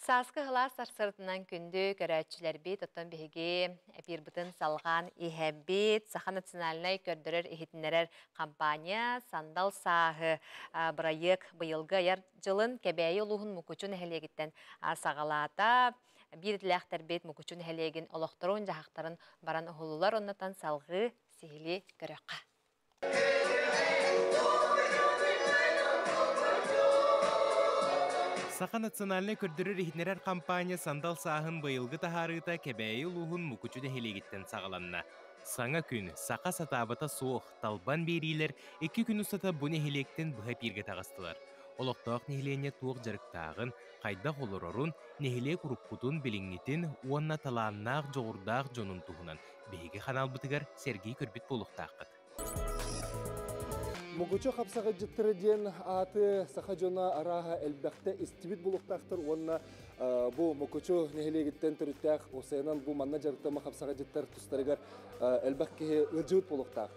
Сааскы сылаас сарсыардынан күндү көрөөччүлэрбит, оттон биһиги эпирбытын салҕаан иһэбит. Саха национальнай көрдөрөр-иһитиннэрэр компания «Сандал сааһы» бырайыак быйылгы айар дьылын Кэбээйи улууһун Мукучу нэһилиэгиттэн саҕалаата. Биир идэлээхтэрбит Мукучу нэһилиэгин олохторун-дьаһахтарын баран уһулулар, оннотон салҕыы сиһилии көрүөххэ. Саха национальнай көрдөрөр иһитиннэрэр компания Сандал сааһын быйылгы таһаарыыта Кэбээйи улууһун Мукучу нэһилиэгиттэн саҕаланна. Саҥа күн, саха сатаабата суох, талбан биэриилэр икки күн устата бу нэһилиэктэн быһа эпииргэ таҕыстылар. Олохтоох нэһилиэнньэ туох дьарыктааҕын, хайдах олорорун, нэһилиэк уруккутун, билиҥҥитин уонна талааннаах, дьоҕурдаах дьонун туһунан биһиги ханаалбытыгар сэргии көрбүт буолуохтааххыт. Мукучу хапсаҕайдьыттара диэн ааты саха дьоно арааһа элбэхтэ истибит булуохтаахтар уонна бу Мукучу нэһилиэгиттэн төрүттээх уопсайынан бу манна дьарыктама хапсаҕайдьыттар тустарыгар элбэх киһи ыалдьыбыт буолуохтаах.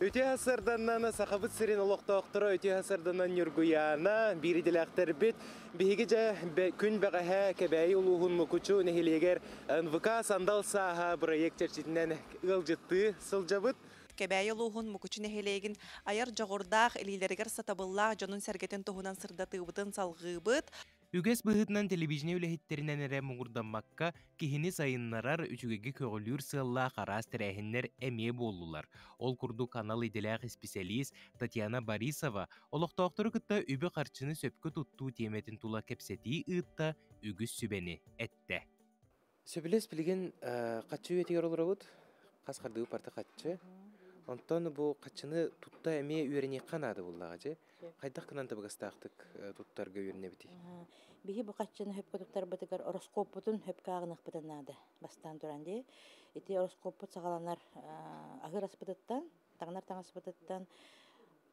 Үтүө сарданнан Сахабыт сирин олохтоохторо, үтүө сарданнан Ньургуйаана, биир идэлээхтэрбит. Биһиги дьэ күн бэҕэһээ Кэбээйи улууһун Мукучу нэһилиэгэр НВК Сандал сааһа бырайыак чэрчитинэн ыалдьыттыы сылдьабыт. Кэбээйи улууһун Мукучу нэһилиэгин айар дьоҕурдаах, илиилэригэр сатабыллаах дьонун-сэргэтин туһунан сырдатыыбытын салҕыыбыт. Үгэс быһыытынан телевидение үлэһиттэринэн эрэ муҥурдаммакка, киһини сайыннарар, үчүгэйгэ көҕүлүүр сыаллаах араас тэрээһиннэр эмиэ буоллулар. Ол курдук анал идэлээх исписэлиис Татьяна Борисова олохтоохтору кытта үбү-харчыны сөпкө туттуу тиэмэтин тула кэпсэтии ыытта, үгүс сүбэни эттэ. Сөбүлэс билигин хаччы үйэтигэр олоробут. Хас хардыы парта хаччы. Онтон бу хаччыны тутта эмиэ үөрэниэххэ наада буоллаҕа дьэ. Хайдах гынан табыгастаахтык туттарга үөрэнэбитий? Биһи бу хаччыны хөпкө туттарбытыгар ороскуоппутун хөпкө ааҕыныахпытын наада. Бастаан туран дии. Ити ороскуоппут саҕаланар аһыыр аспытыттан, таҥнар таҥаспытыттан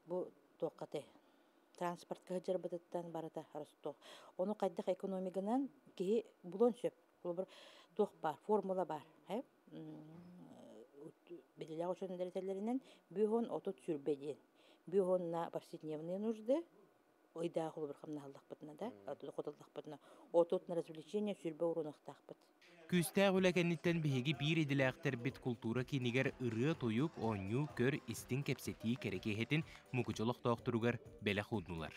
бу туоххаты транспортка сылдьарбытыттан барыта Ростов. Ону хайдах экономигынан киһи булуон сөп. Холобур, туох баар, формула баар. Билилээх учуонайдар этэллэринэн, бүһүн отут сүрбэ диэн. Бүһүн на повседневные нужды, ыйдаах холобур хамнаһаллахпытына да, хотуллахпытына, отут на развлечение сүрбэ уруунуохтаахпыт. Күүстээх үлэ кэнниттэн биһиги биир идэлээхтэрбит култуура киинигэр ырыа-тойук, оонньуу, көр, истиҥ кэпсэтии кэрэ киэһэтин Мукучу олохтоохторугар бэлэх ууннулар.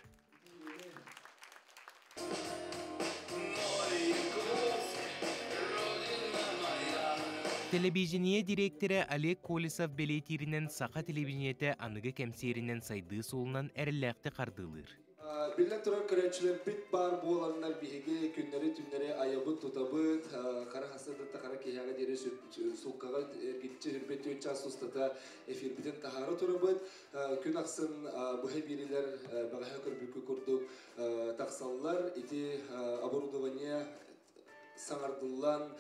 Телевидение дириэктэрэ Олег Колесов бэлиэтииринэн саха телевидениетэ аныгы кэмсиэринэн сайдыы суолунан эрэллээхтик хардыылыыр. Биллэн турар, көрөөччүлэрбит баар буоланнар биһиги күннэри-түннэри айабыт-тутабыт, хара хасыатытта хара киһиэхэ диэри сууккаҕа эргиччи үрбэт түөрт чаас устата эфирбитин таһаара турабыт. Күн ахсын быһа биэрилэр бэҕэһээ көрбүккү курдук тахсаллар. Ити оборудование саҥардыллан,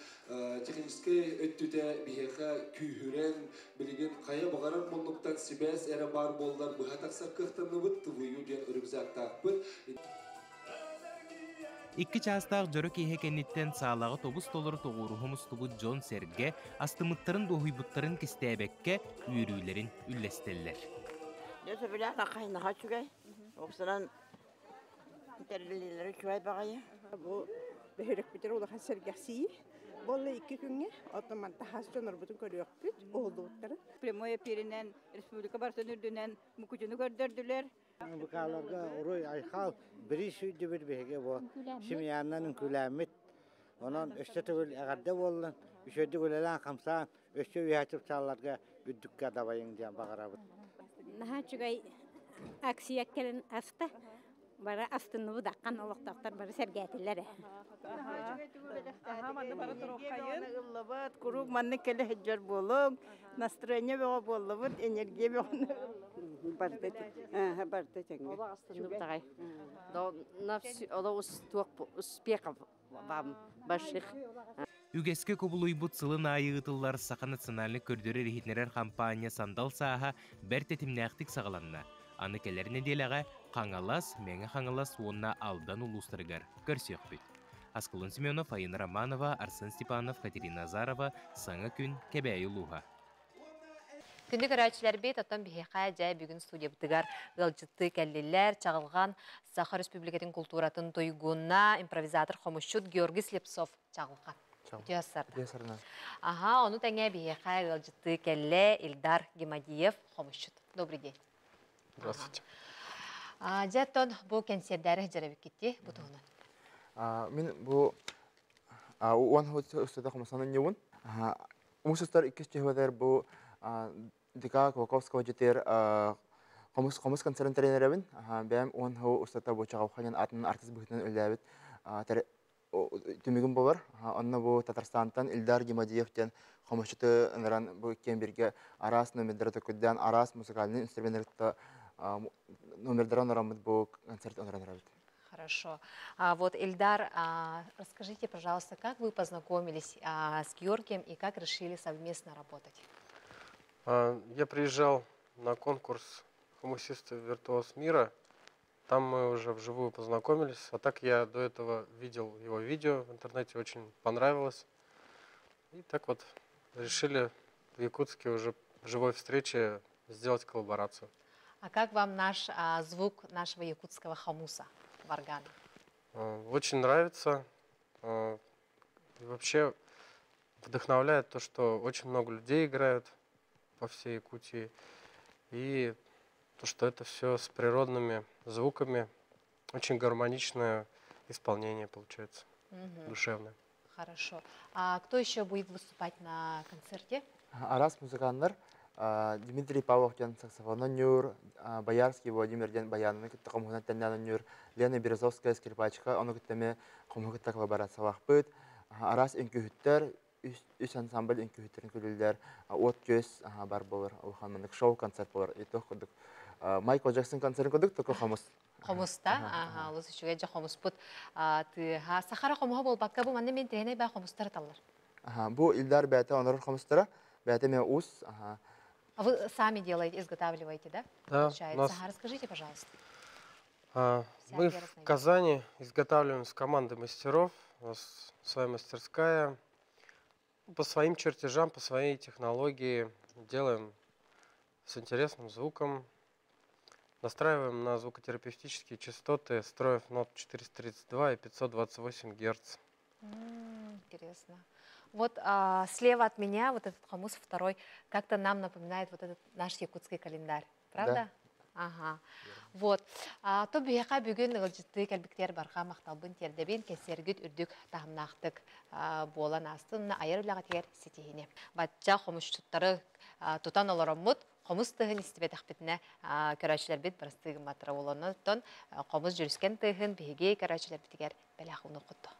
техническэй өттүтэ биһиэхэ күүһүрэн, билигин хайа баҕарар муннуктан сибээс эрэ баар буоллар быһа тахсар кыахтанныбыт, ТВЮ диэн рюкзактаахпыт. Икки чаастаах дьоро киэһэ кэнниттэн саалаҕа тобус-толору тоҕуоруһа мустубут дьон-сэргэ астыммыттарын дуоһуйбуттарын кистээбэккэ үөрүүлэрин үллэстэллэр. Дьэ сөбүлээн ахай наһаа үчүгэй. Уопсанан тэриллиилэрэ үчүгэй баҕайы. Бу бөһүөлэкпитигэр улахан сэргэхсийии буолла икки күҥҥэ. Оттон манта хас дьоннорбутун көрүөхпүт, уһуллубуттарын. Прямой эфиринэн республика барытын үрдүнэн Мукучуну көрдөрдүлэр. Быкааларга уруй айхал бири сүйдүбүт биһиги бу семьянан үҥкүүлээммит. Онон өссө төгүл эҕэрдэ буоллун, үчүгэйдик үлэлээн хамсаан, өссө үөһэ чыпчаалларга үрдүккэ дабайыҥ диэн баҕарабыт. Наһаа үчүгэй акция кэлэн аста. Бары астынныбыт аххан олохтоохтор бары сэргээтилэр. Манна бары туруоххайын. Ыллыбыт, куруук маннык кэлэ сылдьар буолуҥ, настроение бөҕө буоллубут, энергия бөҕөнү. Барда барда тэҥҥэ. Олох астынныбыт аҕай. Олох успехов вам больших. Үгэскэ кубулуйбут сылын аайы ыытыллар Саха национальнай көрдөрөр-иһитиннэрэр хампаанньа Сандал сааһа бэрт тэтимнээхтик саҕаланна. Аны кэлэр нэдиэлэҕэ Хаҥалас, Мэҥэ Хаҥалас уонна Алдан улуустарыгар көрсүөхпүт. Аскалон Семенов, Айына Романова, Арсен Степанов, Катерина Азарова, Саҥа күн, Кэбээйи улууһа. Күндү көрөөччүлэрбит, оттон биһиэхэ дьэ бүгүн студиябытыгар ыалдьыттыы кэллилэр. Чаҕылҕан Саха Республикатын култууратын туйгуна, импровизатор хомусчут Георгий Слепцов Чаҕылҕан. Үтүө сарда. Аха, ону тэҥэ биһиэхэ ыалдьыттыы кэллэ Ильдар Гимадиев, хомусчут. Добрый день. Здравствуйте. Дьэ, оттон бу кэнсиэрдээри сылдьар бу туһунан. Мин бу уон устата хомусанан ньуун. Мусустар иккис түһүбэтэр бу Дика Кулаковского дьитер хомус хомус концерын тэринэрэбин. Бэйэм уон хыл устата бу Чаҕылханын атын артист быһыытынан үлэлээбит түмүгүм болар. Онно бу Татарстантан Ильдар Гимадиев диэн хомусчуты ыныран бу иккиэн бирге араас номердары төкүрдээн араас музыкальный инструменнары номердары онороммут бу концерт онорон эрабит. Хорошо. А вот, Эльдар, расскажите, пожалуйста, как вы познакомились с Георгием и как решили совместно работать? Я приезжал на конкурс хомусистов «Виртуоз мира». Там мы уже вживую познакомились. А так я до этого видел его видео в интернете, очень понравилось. И так вот решили в Якутске уже в живой встрече сделать коллаборацию. А как вам наш звук нашего якутского хомуса, варгана? Очень нравится. И вообще вдохновляет то, что очень много людей играют по всей Якутии. И то, что это все с природными звуками, очень гармоничное исполнение получается, душевное. Хорошо. А кто еще будет выступать на концерте? Араас музыканнар Дмитрий Павлов диэн саксофонун ньуур, Боярский Владимир диэн баянын кытта хомуһунан тэннээн оонньуур, Лена Березовская скрипачка, ону кытта эмиэ хомуһу кытта коллаборациялаахпыт. Араас үҥкүүһүттэр, үс ансамбль үҥкүүһүттэрин күлүллэр, уот күөс бар буолар, улахан маннык шоу-концерт буолар. И туох курдук Майкл Джексон концерын курдук, только хомус. Хомуста, ага, олус үчүгэй дьэ хомуспут тыаһа. Сахара хомуһа буолбакка, бу манна мен тиһэнэй баа хомустар аталлар. Бу Илдар бэйэтэ онорор хомустара, бэйэтэ эмиэ уус. А вы сами делаете, изготавливаете, да? Да. Получается. Нас... Ага, расскажите, пожалуйста. Мы в Казани изготавливаем с командой мастеров. У нас своя мастерская. По своим чертежам, по своей технологии делаем с интересным звуком. Настраиваем на звукотерапевтические частоты строев нот 432 и 528 герц. Интересно. Вот слева от меня вот этот хомус второй как-то нам напоминает вот этот наш якутский календарь. Правда? Да. Ага. Вот. То биһиэхэ бүгүн ыалдьыттыы кэлбиттэр барҕа махталбын тиэрдэбин, кэнсиэргит үрдүк таһымнаахтык буолан аастын, айар үлэҕитигэр ситиһини. Бачча хомусчуттары тутан олороммут, хомус тыһын истибэтэхпитинэ көрөөччүлэрбит бырастыы гымматтара буолуоннан хомус дьүрүскэн тыһын биһиги көрөөччүлэрбитигэр бэлэх уунуоххут.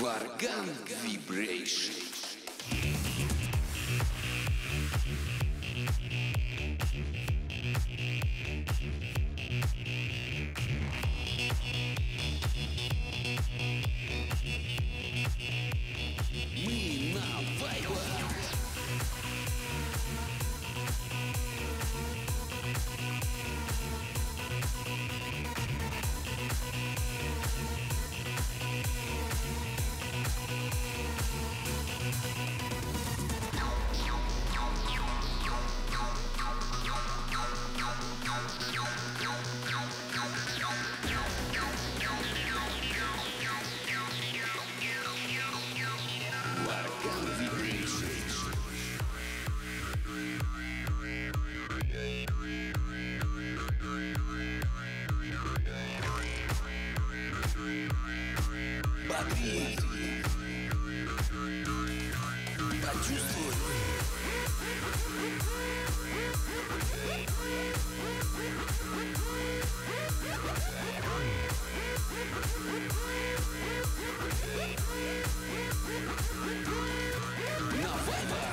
Варган Vibration. Мы на вайбах. Варган Vibration. Бодри. Почувствуй. На вайбах.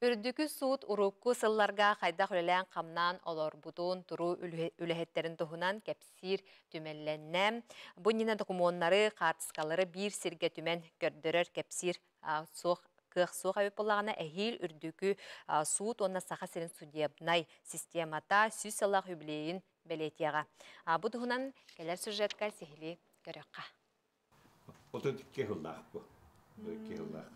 Үрдүкү суут урукку сылларга хайдах үлэлээн-хамнаан олорбутун, туруу үлэһиттэрин туһунан кэпсиир түмэллэннэ. Бу иннинэ докумуоннары, хаартыскалары биир сиргэ түмэн көрдөрөр, кэпсиир суох кыах суох эбит буоллаҕына, эһиил Үрдүкү суут уонна Саха сирин судебнай системата 100 сыллаах юбилейин бэлиэтиэҕэ. Бу туһунан кэлэр сюжетка сиһилии көрүөххэ. 32 сыллаах бу. 32 сыллаах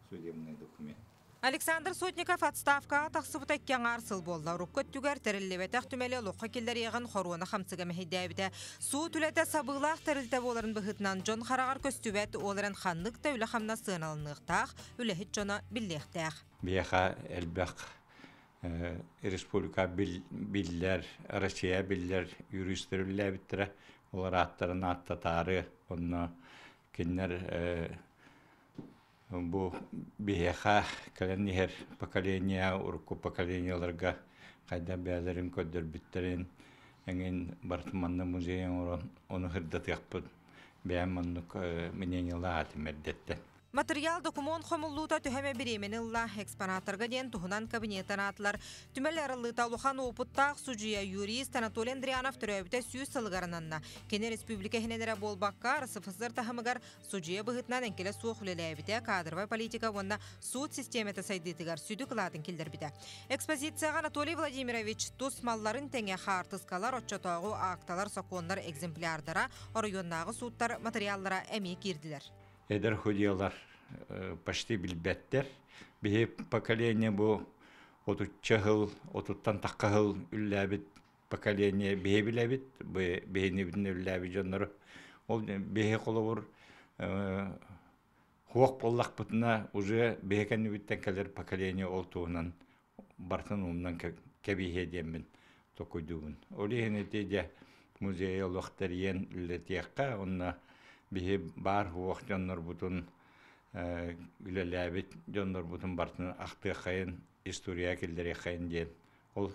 судебный документ. Александр Сотников отставкаҕа тахсыбыта 2,5 сыл буолла. Урукку өттүгэр тэриллибэтэх түмэли олоххо киллэриэҕин хоруона хамсыга мэһэйдээбитэ. Суут үлэтэ сабыылаах тэрилтэ буоларын быһыытынан дьон хараҕар көстүбэт, ол эрэн ханнык да үлэ-хамнас сыаналаныахтаах, үлэһит дьоно биллиэхтээх. Биһиэхэ элбэх республика биллэр, Россия биллэр юристер үлэлээбиттэрэ. Олар ааттарын ааттатаары, онно кинилэр бу биһиэхэ кэлэн иһэр поколение, урукку поколениеларга хайдах бэйэлэрин көрдөрбүттэрин эҥин барытын манна музей оҥорон ону сырдатыахпыт. Бэйэм маннык мнениелаах этим эрдэттэн. Материал докумуон хомуллуута төһө эмэ бириэмэни ылла. Экспонаттарга диэн туһунан кабинеттан аатылар. Түмэл арыллыыта улахан уопуттаах судьуйа, юрист Анатолий Андрианов төрөөбүтэ 100 сылыгар ананна. Кини республика иһинэн эрэ буолбакка, РСФСР таһымыгар судьуйа быһыытынан эҥкилэ суох үлэлээбитэ, кадровай политика уонна суут систиэмэтэ сайдыытыгар сүдү кылаатын киллэрбитэ. Экспозицияҕа Анатолий Владимирович тус малларын тэҥэ хаартыскалар, оччотооҕу акталар, сокуоннар экземплярдара, оройуоннааҕы сууттар материаллара эмиэ киирдилэр. Эдэр судьуйалар почти билбэттэр. Биһи поколение бу 30-ча сыл, 30-тан тахха сыл үлэлээбит поколение биһи билэбит, биһини үлэлээбит дьоннору. Ол биһи холобур хуох буоллахпытына уже биһи кэннибиттэн кэлэр поколение ол туһунан барытын умнан кэбиһиэ диэммин толкуйдуубун. Ол иһин ити дьэ музей олох тэрийэн үлэлэтиэххэ, онно биһи баар хуох дьоннорбутун үлэлээбит дьоннорбутун барытын ахтыаххайын, история киллэриэххэйин диэн ол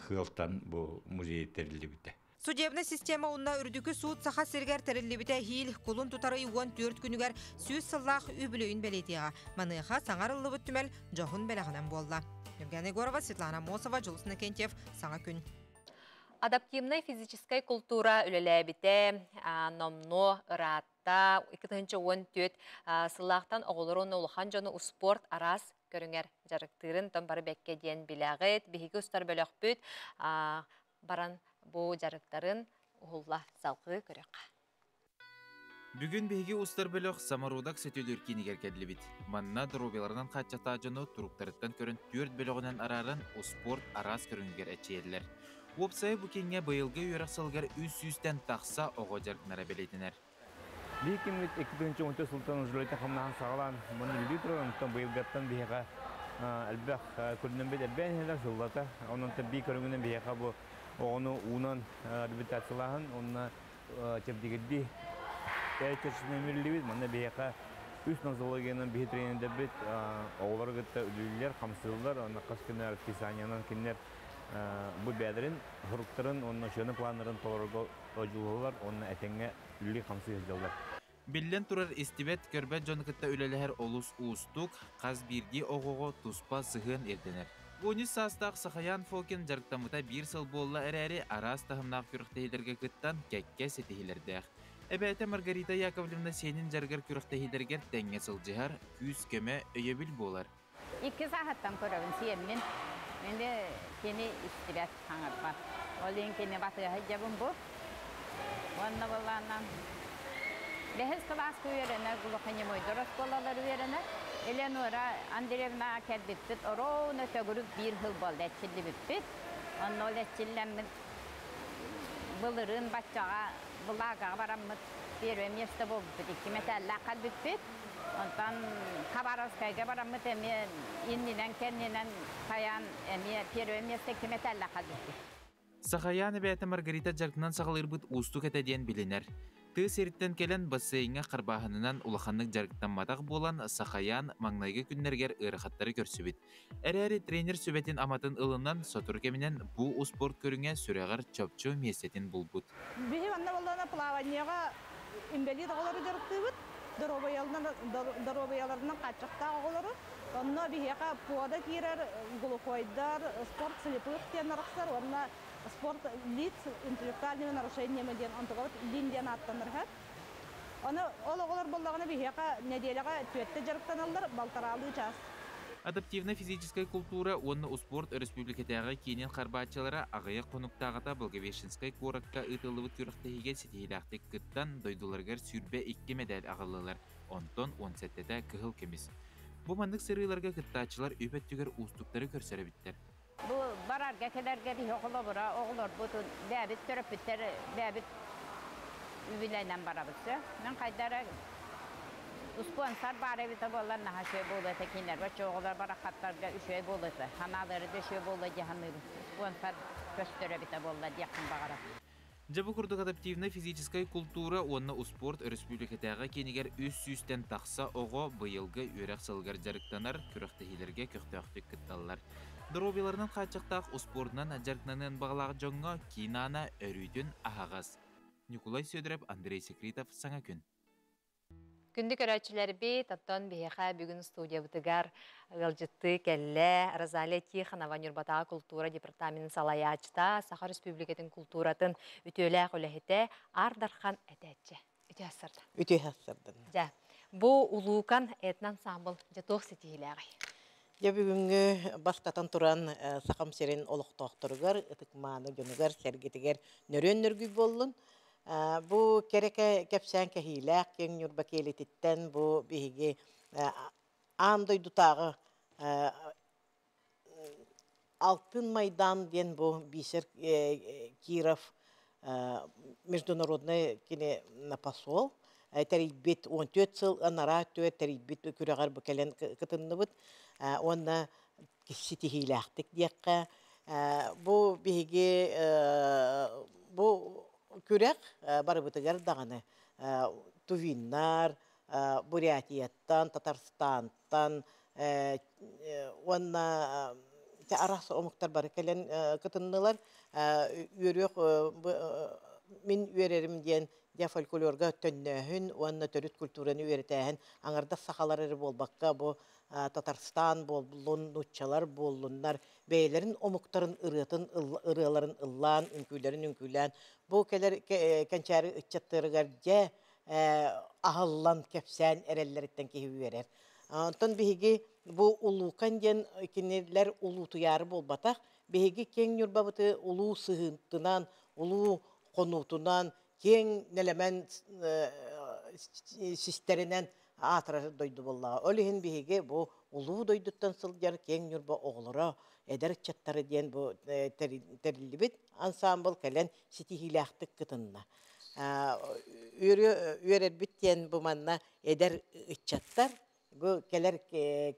сыалтан бу музей тэриллибитэ. Судебная система уонна үрдүкү суут Саха сиригэр тэриллибитэ эһиил кулун тутар ый 14 күнүгэр 100 сыллаах үбүлүөйүн бэлиэтиэҕэ. Маныаха саҥарыллыбыт түмэл дьоһун бэлэҕинэн буолла. Евгения Егорова, Светлана Мосова, Дьулус Иннокентьев, Саҥа күн. Адаптивнай физическэй култуура үлэлээбитэ номнуо ыраатта. 2014 сыллаахтан оҕолору улахан дьону успуорт араас көрүҥэр дьарыктыырын тон бары бэккэ диэн билэҕит. Биһиги устар бөлөхпүт баран бу дьарыктарын уһулла салгыы көрүөххэ. Бүгүн биһиги устар бөлөх Самородок сөтүөлүүр киинигэр кэллибит. Манна доруобуйаларынан хааччахтаах дьону туруктарыттан көрөн түөрт бөлөҕүнэн арааран успуорт араас көрүҥүгэр эчийэллэр. Уопсайа бу кииҥҥэ быйылгы үөрэх сылыгар 300-тэн тахса оҕо дьарыктанара бэлиэтэнэр. Биһиги 2010 сылтан үлэтэ хамнаһын саҕалаан манна үлэлии турар, онтон быйылгаттан биһиэхэ элбэх көрүнэн элбээн иһэлэр сыллата. Онон би көрүҥүнэн биһиэхэ бу оҕону уунан реабилитациялааһын, онно чэбдигирдии чэрчитинэн манна биһиэхэ үс нозологиянан биһи тренердэрбит оҕолору кытта үлэлииллэр, хамсыыллар, онно хас күнү расписаниянан кинилэр бу бэйэлэрин соруктарын, онно учебный планнарын толорорго дьулуһаллар, онно этэҥҥэ үлэлии хамсыы сылдьаллар. Биллэн турар, истибэт, көрбөт дьону кытта үлэлэһэр олус уустук, хас биирдии оҕоҕо туспа сыһыан ирдэнэр. 13 саастаах Сахаян Фокин дьарыктаммыта 1 сыл буолла эрээри, араас таһымнаах күрэхтэһиилэргэ кыттан кэккэ ситиһиилэрдээх. Эбээтэ Маргарита Яковлевна сиэнин дьарыгар күрэхтэһиилэригэр тэҥҥэ сылдьыһар, күүс-көмө, өйөбүл буолар. 2 сааһыттан көрөбүн сиэммин. Менде кини истибэт хаҥырбат. Ол иһин кини батыһа сылдьабын бу. Уонна буоллаҕына бэһис кылааска үөрэнэр, глухонемойдор оскуолалар үөрэнэр. Элеонора Андреевна кэлбиппит ровно төгүрүк 1 сыл буолла эрчиллибиппит. Онно ол эрчиллэммит былырыын баччаҕа Благаҕа бараммыт первое место буолбуппут, икки мэтээллээх кэлбиппит. Онтон Хабаровскайга бараммыт эмиэ иннинэн кэннинэн хайаан эмиэ первое место икки мэтээллээх кэлбиппит. Сахаян эбээтэ Маргарита дьарыктанан саҕалыырбыт уустук этэ диэн билинэр. Тыа сириттэн кэлэн бассейҥҥа харбааһынынан улаханнык дьарыктамматах буолан Сахаян маҥнайгы күннэригэр ыарахаттары көрсүбүт. Эрээри тренер сүбэтин аматын ылынан сотору кэминэн бу успуорт көрүҥэ сүрэҕэр чопчу миэстэтин булбут. Биһи манна буоллаҕына плаванияҕа инбэлиит оҕолору дьарыктыыбыт, доруобуйаларынан хааччахтаах оҕолору. Онно биһиэхэ ПОДа киирэр, глухойдар, спорт слепых диэн арахсар уонна спорт лиц интеллектуальными нарушениями диэн онтугабыт лин диэн ааттанар үһү. Ону ол оҕолор буоллаҕына биһиэхэ нэдиэлэҕэ түөртэ дьарыктаналлар, балтараалыы чаас. Адаптивнай физическэй култуура уонна успуорт өрөспүүбүлүкэтээҕи киинин харбааччылара аҕыйах хонуктааҕыта Благовещенскай куоракка ыытыллыбыт күрэхтэһиигэ ситиһиилээхтик кыттан, дойдуларыгар 22 мэдээл аҕаллылар, онтон 17-тэ кыһыл көмүс. Бу маннык сырыыларга кыттааччылар үп өттүгэр уустуктары көрсөр эбиттэр. Бу барарга кэлэргэ биһи холобура оҕолорбутун бэйэбит төрөппүттэр бэйэбит үбүлэнэн барабыт сөп. Мин хайда эрэ успуонсар баар эбитэ буоллар наһаа үчүгэй буолуо этэ кинилэргэ оччо оҕолор бараххаттарга үчүгэй буолуо этэ. Санаалара да үчүгэй буолуо дии саныыбын. Успуонсар көстөр эбитэ буолла диэхпин баҕарабын. Дьэ бу курдук адаптивнай физическэй култуура уонна успуорт өрөспүүбүлүкэтээҕи киинигэр 300-тэн тахса оҕо быйылгы үөрэх сылыгар дьарыктанар, күрэхтэһиилэргэ көхтөөхтүк кытталлар. Доруобуйаларынан хааччахтаах успуордунан дьарыктаныан баҕалаах дьоҥҥо киин аана өрүүтүн аһаҕас. Ньукулай Сүөдэрэп, Андрей Секритов, Саҥа күн. Күндү көрөөччүлэрбит, оттон биһиэхэ бүгүн студиябытыгар ыалдьыттыы кэллэ Розалия Тихонова, Ньурбатааҕы култуура департаменын салайааччыта, Саха Өрөспүүбүлүкэтин култууратын үтүөлээх үлэһитэ Аар Дархан этээччи. Үтүө ассардан. Үтүө ассардан. Дьэ, бу улуукан этно-ансамбл дьэ туох ситиһиилээҕий? Дьэ бүгүҥҥү бастатан туран Сахам сирин олохтоохторугар, ытык-мааны дьонугар-сэргэтигэр нөрүөн нөргүй буоллун. Бу кэрэ кэпсээн кэһиилээх киэҥ Ньурба киэлититтэн бу биһиги аан дойдутааҕы Алтын Майдан диэн бу бисер Киров международный кини посол тэрийбит 14 сыл анараа өттүгэр тэрийбит күрэҕэр бу кэлэн кытынныбыт уонна ситиһиилээхтик диэххэ бу биһиги бу күрэх барыбытыгар даҕаны тувиннар Бурятияттан, Татарстантан уонна араас омуктар бары кэлэн кытыннылар. Үөрүөх мин үөрэрим диэн дьэ фольклорга төннөөһүн уонна төрүт культураны үөрэтээһин аҥардас сахалар эрэ буолбакка бу Татарстан буоллун, нууччалар буоллуннар, бэйэлэрин омуктарын ырыатын ырыаларын ыллаан, үҥкүүлэрин үҥкүүлээн, бу кэлэр кэнчээри ыччаттарыгар дьэ аһыллан кэпсээн эрэллэриттэн киһи үөрэр. Онтон биһиги бу улуукан диэн кинилэр улуутуйаары буолбатах, биһиги киэҥ Ньурбабыты улуу сыһыытынан, улуу хонуутунан, киэҥ нэлэмэн систэринэн аатырар дойду буоллаҕа. Ол иһин биһиги бу улуу дойдуттан сылдьар киэҥ Ньурба оҕолоро, эдэр ыччаттара диэн бу тэриллибит ансаамбыл кэлэн ситиһиилээхтик кытынна. Үөрэрбит диэн бу манна эдэр ыччаттар бу кэлэр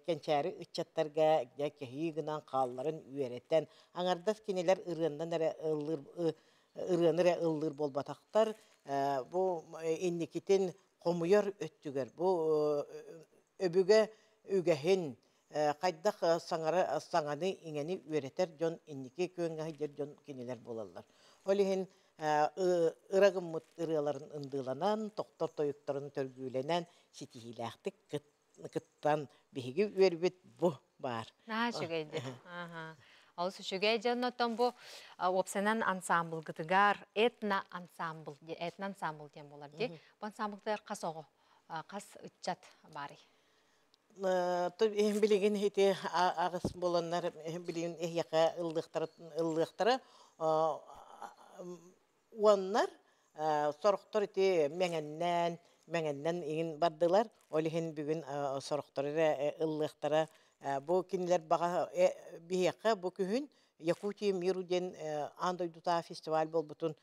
кэнчээри ыччаттарга дьэ кэһии гынан хаалларын үөрэтэн аҥардас кинилэр ырыаннан эрэ ыллыыр ырыаны эрэ ыллыыр буолбатахтар бу инникитин хомуйар өттүгэр бу өбүгэ үгэһин хайдах саҥара саҥаны иҥэни үөрэтэр дьон инники күөҥҥэ сылдьар дьон кинилэр буолаллар. Ол иһин ыра гыммыт ырыаларын ындыыланан, тохтор тойуктарын төргүүлэнэн ситиһиилээхтик кыттан биһиги үөрбүт бу баар. Наһаа үчүгэй дии. Олус үчүгэй дьон оттон бу уопсанан ансамблгытыгар этно ансамбл этно ансамбл диэн буолар дии. Бу ансамблгытыгар хас оҕо, хас ыччат баарый? Билигин ити аҕыс буоланнар билигин эһиэхэ ыллыахтара ыллыахтара уоннар сорохтор ити мэҥэннээн мэҥэннэн иҥин бардылар ол иһин бүгүн сорохтор эрэ ыллыахтара бу кинилэр баҕа биһиэхэ бу күһүн Якутия миру диэн аан дойдутааҕы фестиваль буолбутун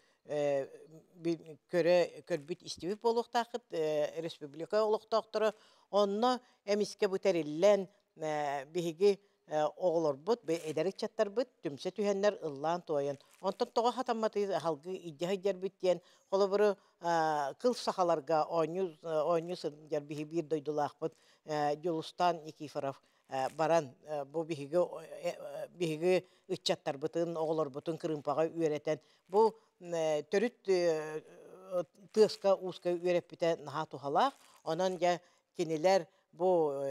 көрө көрбүт истибит буолуохтааххыт республика олохтоохторо онно эмискэ бу тэриллэн биһиги оҕолорбут эдэр ыччаттарбыт түмсэ түһэннэр ыллаан-туойан онтон тоҕо хатамматый салгыы илдьэ сылдьарбыт диэн холобуру кыл сахаларга оонньуу оонньуу сылдьар биһи биир дойдулаахпыт Дьулустаан Никифоров баран бу биһиги биһиги ыччаттарбытын оҕолорбутун кырыымпаҕа үөрэтэн бу төрүт тыаска ууска үөрэппитэ наһаа туһалаах онон дьэ кинилэр Бу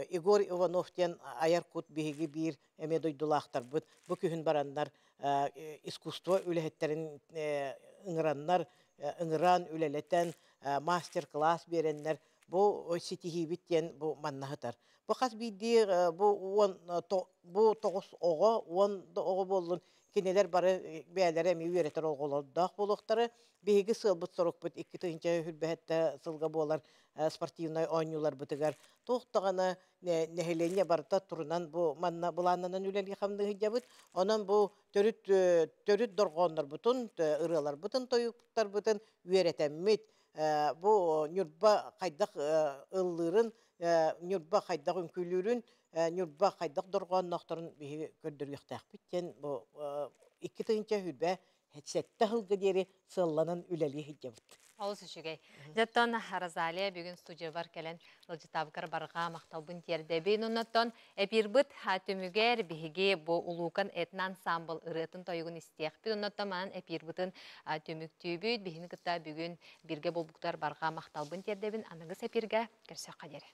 Егор Иванов диэн айар кут биһиги биир эмиэ дойдулаахтарбыт бу күһүн бараннар искусство үлэһиттэрин ыҥыраннар, ыҥыран үлэлэтэн мастер-класс биэрэннэр бу ситиһиибит диэн бу манна сытар. Бу хас биирдии бу уон бу тоҕус оҕо, уон да оҕо буоллун, кинилэр бары бэйэлэрэ эмиэ үөрэтэр оҕолордоох буолуохтара. Биһиги сыалбыт-сорукпут 2027 сылга буолар спортивнай оонньууларбытыгар туох даҕаны нэһилиэнньэ барыта турунан бу манна былааннанан үлэлии хамныы сылдьабыт. Онон бу төрүт төрүт дорҕооннорбутун, ырыаларбытын, тойуктарбытын үөрэтэммит, бу Ньурба хайдах ыллыырын, Ньурба хайдах үҥкүүлүүрүн, Ньурба хайдах дорҕоонноохторун биһиги көрдөрүөхтээхпит диэн бу 2027 сылга диэри сыалланан үлэлии сылдьабыт. Олус үчүгэй. Дьоттон Розалия бүгүн студиябар кэлэн ыалдьытаабыкар барҕа махталбын тиэрдэбин. Онноттон эпирбыт түмүгэр биһиги бу улуукан этно-ансамбл ырыатын тойугун истиэхпит. Онноттон манан эпирбытын түмүктүүбүт. Биһини кытта бүгүн бирге болбуктар барҕа махталбын тиэрдэбин. Аныгыс эпиргэ көрсөххө диэри.